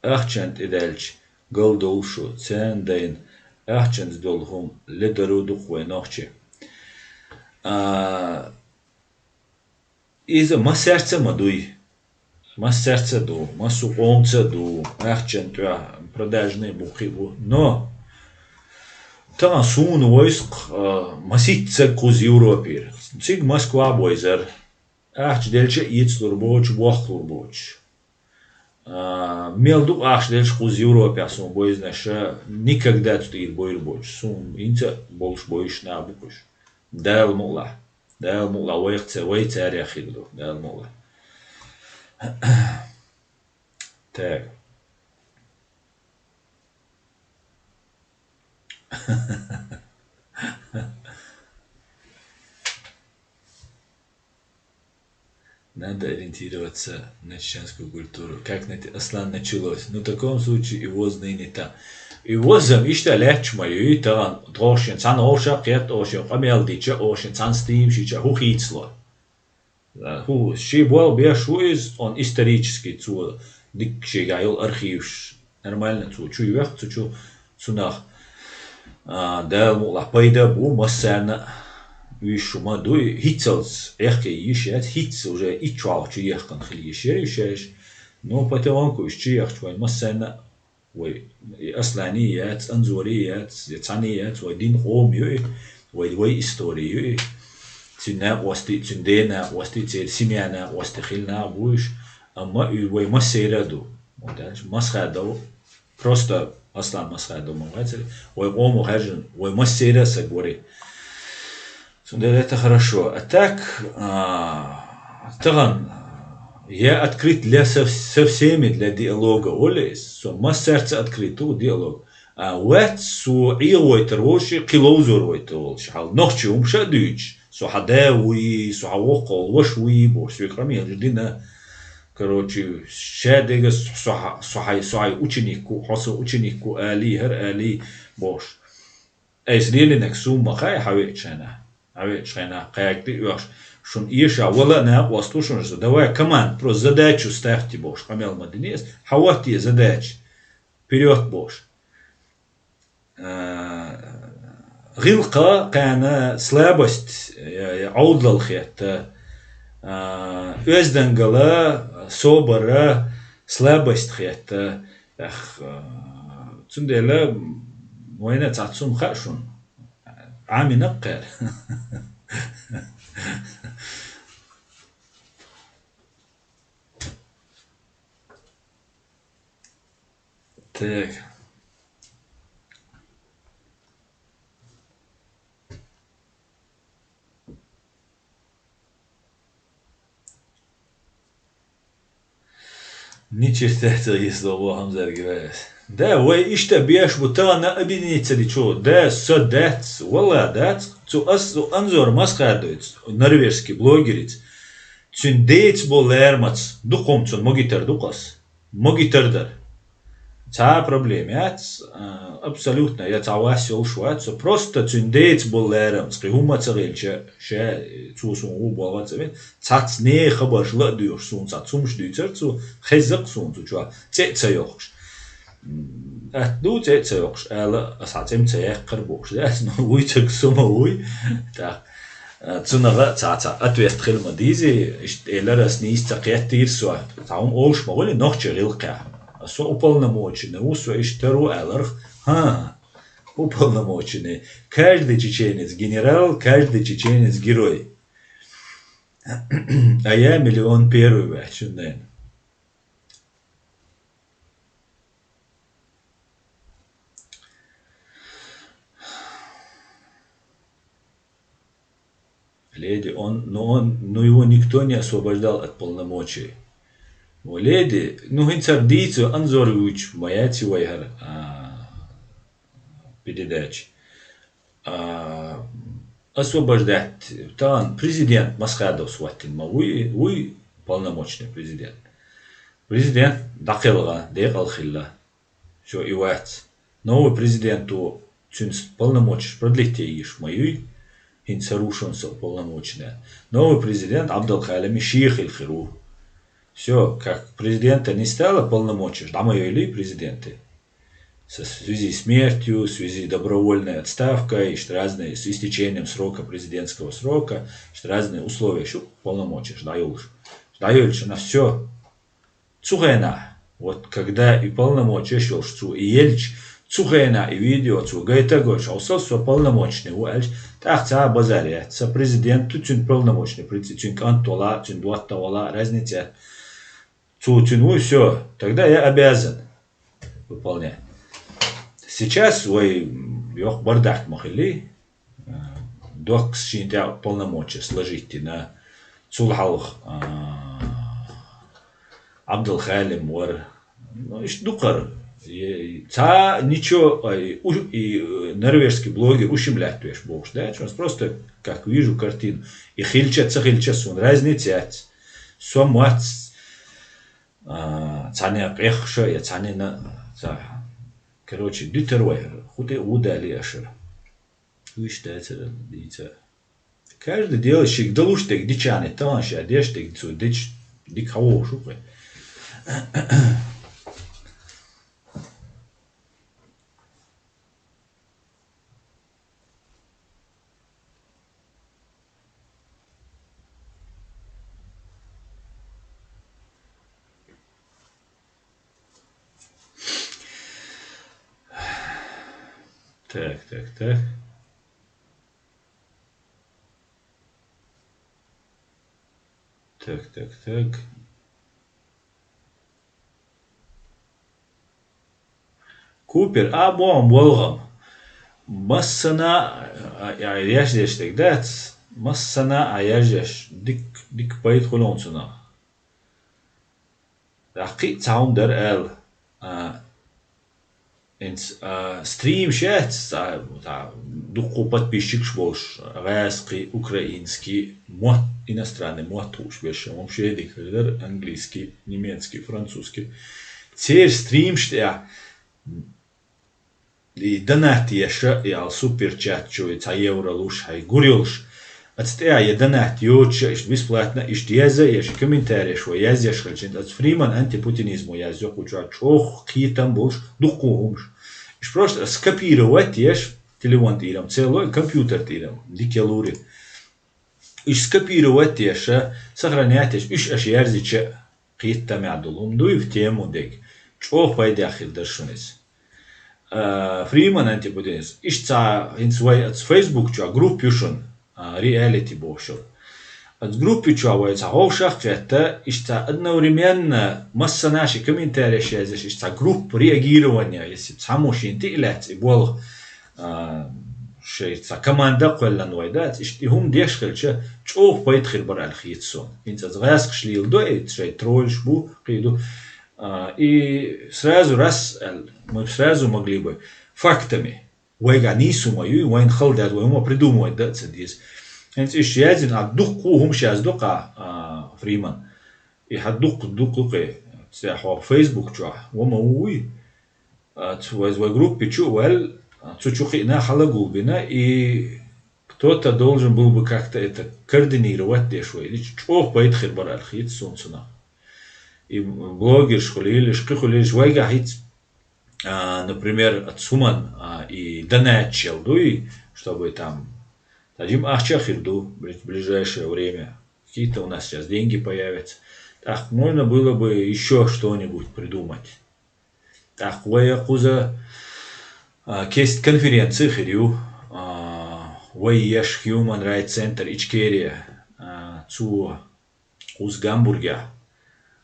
ахчан тӀе даьлча, галдовла шу, царна дайна ахчанца долу хӀума ледару дукха вай нохчий. А, иза массаьрца а ма дуй. Массаьрца а ду, массо а къомца а ду, ахчан тӀехь продажный бу, кхин бу. Но Тахан суна войск, а, масийтта саг кхузза Европера. Цига Москва бойзар. Ахча делча а ийцалур боцуш, бохлур боцуш. А, мел дукха ахча делча кхузза Европе суна бойзанаш, никогда цу тӀера бойр боцуш. Суна хӀинца а болуш бойуш нах бу кхуш. Дала мукъалахь. Дала мукъалахь вайх ца-, вай царех хир ду. Дала мукъалахь. Так. Надо ориентироваться на чеченскую культуру. Как найти, Аслан, началось? Ну, в таком случае и воз ныне там. И воз-м иштта лаьтташ ма ю, и тахана тхошин цхьана овша кхетта, овшин къамел дича, овшин цхьана стримаш йича, хӀун хийцало? ХӀу, ши болх беш ву иза, он исторически цо дикка шегахь йолу архиваш нормально цо чу йоьху, цу чу, цунах, а, Дала мукъалахь пайда а бу массарна а, уьш шу ма ду, хӀинццалц Ӏехке йиш яц, хӀинцца уже итт чохь чу ехкана хила йиш яра уьш еш. Но потихоньку уьш чу ехча вайн массарна а Вай, и Аслани яц, Анзори яц, я цхьанне яц, вай дин къоман ю и, вай, вай истори ю и. Цуьнан накъостий, цуьнан ден накъостий, церан семья накъостий хилла нах бу уьш. Амма и вай массеран а ду. Вот дальше Масхадов, просто Аслан Масхадов ма вацара, вай къомо хаьржина, вай массеран а саг вара. Цундела это хорошо. А так, а, тахана, я открыт для со, со всеми для диалога, олу иза. Со массаьрца открыт ву диалог. А вац со Ӏехавайтар волуш, кхин ловзор вайтар волуш. Хьал нохчи хӀумаш а дуьйцуш. Со хьан да вуй, со хьан воккхал ваша вуй, бохуш, соьга къамелаш дина. Короче, ша дега со хьан, со хьан, со хьан ученик ву, хьо сан ученик ву, али, хӀара али, бохуш. Айса лелийнарг суна ма хаьа хьан веачу хенахь. Хьан веачу хенахь кхаьрга тӀе оьхуш, шуна эша вала а накъост ву шуна, давай команда, просто задачу ставьте бохуш, къамел ма дина аса, хьан ватте задача, вперёд бохуш. А, гӀиллакха кхана слабость, я, я, Ӏовдалалла хетта, а, оьздангалла, собарра слабость хетта, Эх, а, цундела вайна цхьацца хӀума хаьа шуна. Ӏамина кхаьра. Так. Ни черта ца йисло, вон хӀамзар гираяс. Да, вай иштта беш бу тахана объединиться дичо. Да, со дац, валла дац. Цу ас, цу Анзор Масхадовец, норвежский блогерец. Цуьнан деца болу ларамаца, дукха хӀума цунна магийтар ду-кх ас. Магийтар дара. Цхьа а проблема яц, а, абсолютно, я цхьа вас йолуш вац, со просто цуьнан деца болу ларамца, кхин хӀумма а ца хилча, ша, цо суна гӀу болгӀа а ца вина, цхьацца нехан хабарш ла а доьхуш, суна цхьа цумаш дуьйцура цо, хезза-кх суна цу чохь, цӀе а ца йоккхуш. М, атта ду, цӀе а ца йоккхуш, ала, аса хьан цӀе-м ца яьккхира бохуш, да, аса, ну, вуй ца, со ма вуй. Так. А, цунах а цхьа-цхьа ответ хила ма дийзи, иштта элира ас, нийса ца кхеттийра со. Цхьа хӀума олуш ма хуьлу нохчийн гӀиллакхехь. Ас со уполномоченный ву, со иштта тар ву аьлларх. ХӀан, уполномоченный. Каждый чеченец генерал, каждый чеченец герой. А я миллион первый ваьчун, наверное. Леди, он, ну он, ну его никто не освобождал от полномочий. О, леди, ну хӀинца дийца Анзор вуьйчу ма яц вай хӀара, а, передача. А, освобождать, тахана президент Масхадовс хӀоттина ма вуй, вуй полномочный президент. Президент дӀакхелхина, декъал хилла. Всё, и вац. Новый президенто цуьнан полномочеш продлить е йиш ма юй, хӀинца хӀара ву шуна сан уполномоченный. Новый президент Абдалхалими ше хила хир ву. Всё, как президента не стало, полномочеш дӀа ма йойли президенте. Со в связи с смертью, в связи с добровольной отставкой, иштта разные, с истечением срока, президентского срока, иштта разные условия шу полномочеш дӀайолуш. ДӀайолуш, на всё. Цу хенахь, вот когда и полномочеш йолуш цо и елча, Цу хенахь и видео цо гайта а гойтуш, хьо со, со полномочный ву аьлча, тӀаккха цхьа а базар яц, сан президент ду, цуьнан полномочный принцип, цуьнан кӀант вала, цуьнан доттагӀа вала, разница яц. Цо цуьнан ву, всё, тогда я обязан выполнять. Сейчас вай, м, йоккха бардак ма хилли, а, доккхас шен тӀехь полномочия сложить дина, цул хьалха, а, Абдул-Халим вара. Ну, иштта ду кхара. Е-, цхьа ничего, а, и, у-, и, э, норвежский блогер ушим лаьттавеш бохуш дац, просто как вижу картину. И хилча, ца хилча, суна разница яц. Со моц, а, цхьанна къехкаша я цхьанна, ца-, короче, дуьтар вай, хӀун тӀе а ву дале ашара. Уьш дацара дийца. Каждое дело шига далуш дерг дичане, тахана ша деш дерг цо дича, дика хьан вовшахкъе. Так, так, так. Так, так, так. Купер, а, бохам, болгӀам. Массана а, а, а, яждеш дерг дац, массана а яждеш, дик, дик пайда хуьлу цунах. ТӀаккха кхин а цхьа хӀума дара аьлла, а, хӀинца, а, стримаш яц, цхьа, цхьа дуккха подписчикаш болуш, гӀазкхий, украинский, мотт, иностранный мотт хууш берш, хӀума шедиг хир дара, английский, немецкий, французский. Церан стримаш тӀехь и донат еша, и ал суперчат чу, и цхьа евро луш, хьай гур йолуш. Аца тӀехь я донат йоцуша, иштта бесплатно, иштта яза а еш, комментареш вай язъеш хилча, аца Фриман антипутинизму язйо кху чохь чӀогӀа кхетам болуш, дуккха хӀумаш. Иштта просто скопировать еш, телефон тӀерам целой, компьютер тӀерам, дика ялури. Уьш скопировать еш, сохранять еш, уьш аша яьрзича, кхетамехь долу хӀума дуй, тему дерг. ЧӀогӀа пайдехь хир дара шуна иза. А, Фриман антипутинизм. Иштта цхьа хӀинца вай аца Facebook чохь группа ю шуна, а, реалити бохуш йолу. Аца группи чохь вай цхьа хьовшах а кхетта, иштта цхьа одновременно массанаш и комментареш язъеш, иштта цхьа группа реагирования, если цхьаммо шен тӀе а лаьцна и болх, а, шайн цхьа команда а кхоьллина вай дац, иштта и хӀума деш хилча, чӀогӀа пайда хир бара аьлла хета суна. ХӀинца аса гӀаскхаш леладо, и шайн тролльш бу, кхин ду. А, и сразу раз аьлла, мы сразу могли бы фактами. Вайгахь нийса хӀума ю, вайна хала даьлла, вай хӀума придумывать дан а ца деза. ХӀинца иштта яздина, а, дуккха хӀумаш яздо-кх, а, Фриман. И хьан дуккха, дуккха кхе, цӀе хьо Facebook чохь, ва ма ву вуй. А, цу вай, вай группи чу а ваьлла, а, цу чу кхиъна хьала гулбина, и кто-то должен был бы как-то это координировать деш вай. Илича чӀогӀа пайда хир бара аьлла хета суна цунах. И блогерш хуьлийла, и кхин хуьлийла, вайгахь хӀинца, а, например, цу хӀуман, а, и донатчел дуй, чтобы там, та жима ахча а хир ду, ближ-, ближайшее время. Какие-то у нас сейчас деньги появятся. Так, можно было бы ещё что-нибудь придумать. ТӀаккха вай кхуза, а, кест конференци хир ю, а, вай еш Human Rights Center Ичкерия, а, цо кхуза Гамбургехь,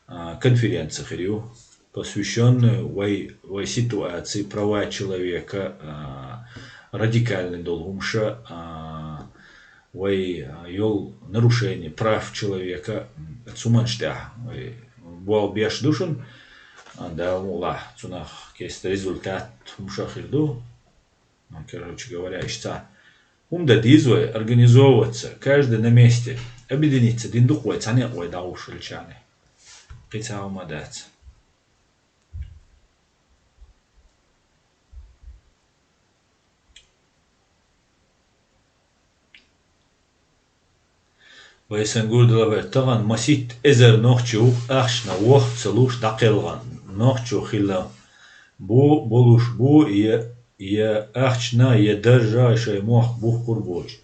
а, конференци хир ю, посвящённую вай, вай ситуации, права человека, а, радикальный долу хӀумаша, а, вай, а, йолу нарушение прав человека, м, цу хӀуманаш тӀехь вай болх беш ду шуна, а, Дала мукъалахь, цунах кеста результат хӀумаша хир ду. Ну, короче говоря, иштта хӀума дан деза вай, организовываться, каждый на месте, объединиться дина ду-кх вай, цхьаьна а вай дӀахьуш хилча а. Кхин цхьа хӀума дац. Вай сан гурдалахь, тахана масийтта эзар нохчо ву ахчана вохка ца луш дӀакхелхина. Нохчо хилла бу, болуш бу, я, я ахчана, я даржа шайн мохк бухкур боцуш.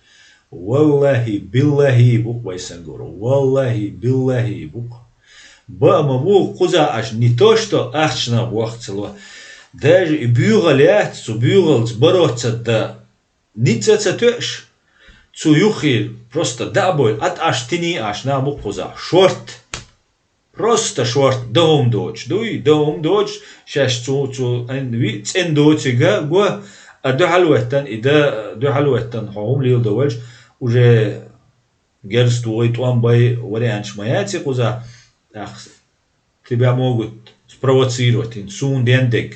Валлахи, биллахи бу-кх, вай сан гур. Валлахи, биллахи бу-кх. Баа ма бу, кхуза аш не то, что ахчана вохка ца ло. Даже и буьйгӀал яц, цу буьйгӀалца бороться да ницца ца тоьаш, цу юххе просто дӀа а бойла, ӀотӀаш тини Ӏаш нах бу кхузахь. Шорта. Просто шорта, дан хӀума доцуш дуй, дан хӀума доцуш, шаьш цу, цу, ан, ви, цӀена доцийга го, а дуьхьал веттан, и да, дуьхьал веттан, хьо хӀума леладо валча, уже герз тухий, тӀом бай варианташ ма яц и кхузахь, тӀаккха тебя могут спровоцировать, хӀинца суна дендег.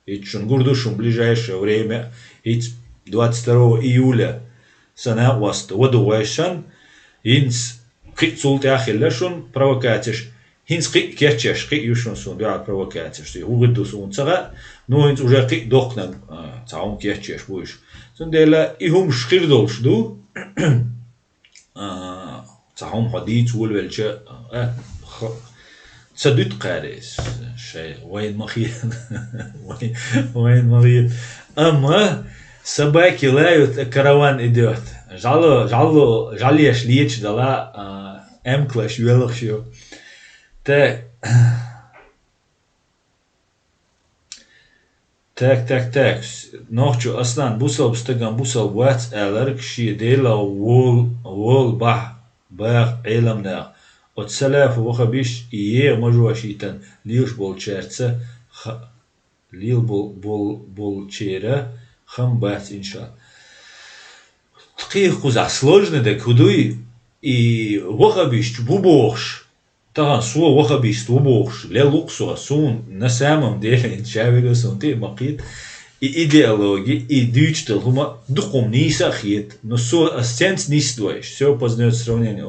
ХӀинца шуна гур ду шуна ближайшее время, хӀинца двадцать второго июля сан накъост вада гӀойшан, хӀинца кхин а цул тӀаьхьа хилла шуна провокацеш, хӀинца кхин а кечъеш, кхин а ю шуна суна дуьхьал провокацеш, и хӀун хир ду суна ца хаьа, ну, хӀинца уже кхин а доккханан, а, цхьа хӀума кечъеш бу уьш. Цундела и хӀумаш хир долуш ду, а, цхьа хӀума хьо дийца волавелча, а, ха-, ца дуьту кхаьра иза, шай, вайна ма хета, вай-, вайна ма хета. Амма собаки лают, а караван идёт. ЖӀало, жӀало, жӀалеш лечу дала, а, эмкалаш йоьлхуш ю. Тхе, Так, так, так. Нохчо Аслан бусалба стагана бусалба вац аьлларг шен Делах вол-, волу бахь баха Ӏеламнаха. Оцу салафу ваххабиш и еха мажошийтан лелаш болчаьрца ха-, лел бол-, бол-, болчера хам бац, иншалла. Кхин кхузахь сложный дерг хӀун дуй, и ваххабисташ бу бохуш, тахана со ваххабист ву бохуш, лелла ву-кх со, суна на самом деле, ша вига суна тӀе а ма кхета, и идеологи, и дуьйцуш долу хӀума дукха хӀума нийса а хета, но со ас ценца нисдойш, всё познаётся в сравнении,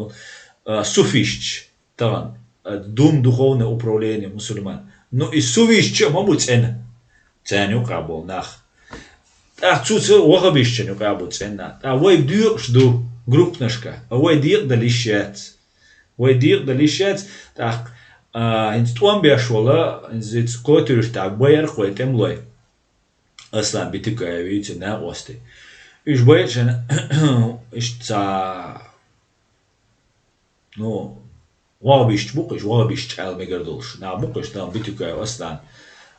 а, суфисташ, тахана, а, Дум духовное управление мусульман. Но и суфисташ а ма бу цӀена, царна юкъахь болу нах. ТӀаккха цу ца ваххабисташна юкъахь бу цӀена нах. ТӀаккха вай доькъуш ду группанашка, а вай декъадала йиш яц. Вай декъадала йиш яц, тӀаккха, а, хӀинца тӀом беш волу, хӀинца котуьртахь байарх вай тӀемалой. Аслан Битукаев вийцина накъостий. Уьш байъачана, иштта ца, ну, ваххабисташ бу-кх уьш, ваххабисташ ала мегар долуш. Нах бу-кх уьш, там Битукаев Аслан,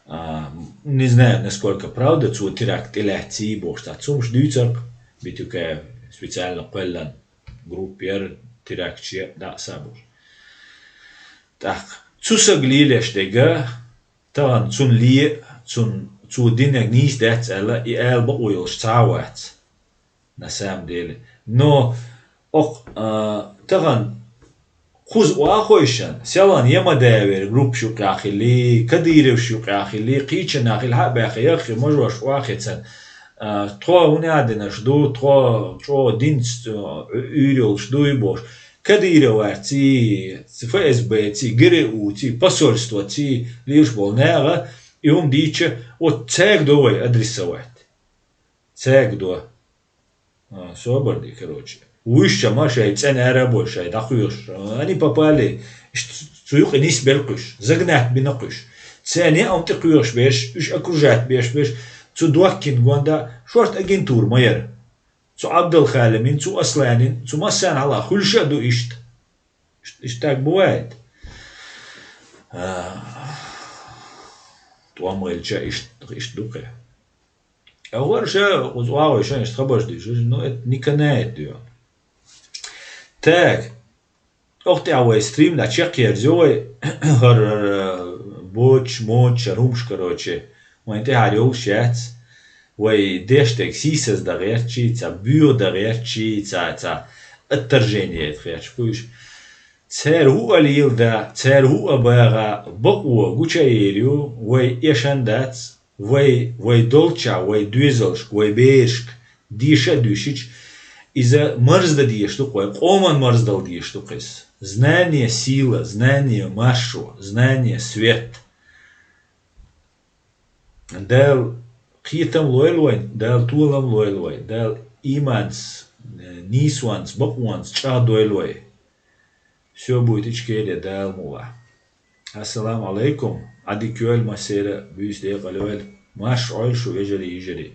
а, не знаю, насколько правда, цо теракт тӀелаьцций бохуш, цхьа цумаш дуьйцар-кх Битукаев специально кхоьллан. Группера, теракташ е а, дӀа а са а бохуш. ТӀаккха цу сага лелош дерг, тахана цунна ле а, цунна, цо динарг нийса дац аьлла, и ала бакъо йолуш цхьа а вац. На самом деле. Но окх-, а, тахана кхуза охьахойшан, селхана Ямадаевера группаш юкъахь хилли, Кадыровш юкъахь хилли, кхечанна хилла хьа а баьхна, яххе мажош охьахецна, а, тхо хӀун яа динарш ду, тхо чӀогӀа динца, а, уьйр йолуш дуй бохуш. Кадыроварций, ФСБ-ций, ГРУ-ций, посольствоций лелаш болу наха, и хӀума дийча, вот цаьрга до вай адресовать. Цаьрга до. А, собар де, короче. Вуьйш ма шайн цӀена ара а бой, шайн дӀакхоьхуш. А, они попали, иштта цу юкъа нисбелла-кх уьш, загнать бина-кх уьш. Церан яа хӀума тӀекхоьхуш берш, уьш окружать беш берш, цу доккхина гонда, шорта агентура ма яра. Цу Ӏабдалхалимин, цу Асланин, цу массарна хьалха хуьлуш а ду иштта. Иштта, иштта так бывает. А, тӀом хилча иштта, иштта ду-кх. ХӀара ша кхуза охьахойшан иштта хабарш дуьйцуш, ну, это не канает, дуьйцу. Так. Окху тӀехь вай стрим дӀа чекхъерзайо вай, хӀара, хӀара, боцуш, моцуш, хӀара хӀумаш, короче, вайн тӀехь хӀара йолуш яц. Вай деш дерг сийсаз дан гӀертачий, цхьа боьха дан гӀертачий, цхьа, цхьа отторжение яйта гӀерташ бу уьш. Цара хӀуъа леладан, цара хӀуъа багӀан бакъо гучуер ю, вай эшна дац, вай, вай долчохь, вай доьзалшка, вай берашка деша а дуьйшича, иза марздан дезаш ду-кх вай, къоман марздала дезаш ду-кх иза. Знание — сила, знание — маршо, знание — свет. Дала кхетам лойла вайн, Дала толам лойла вайн, Дала ийманца, нийсонца, бакъонца чӀагӀдойла вай. Всё будет ичкери, Дала мукъалахь. Ассаламу Ӏалайкум. Ӏадика йойла массеран а, буьйса декъала йойла. Марша Ӏойла шу, вежарий, йижарий.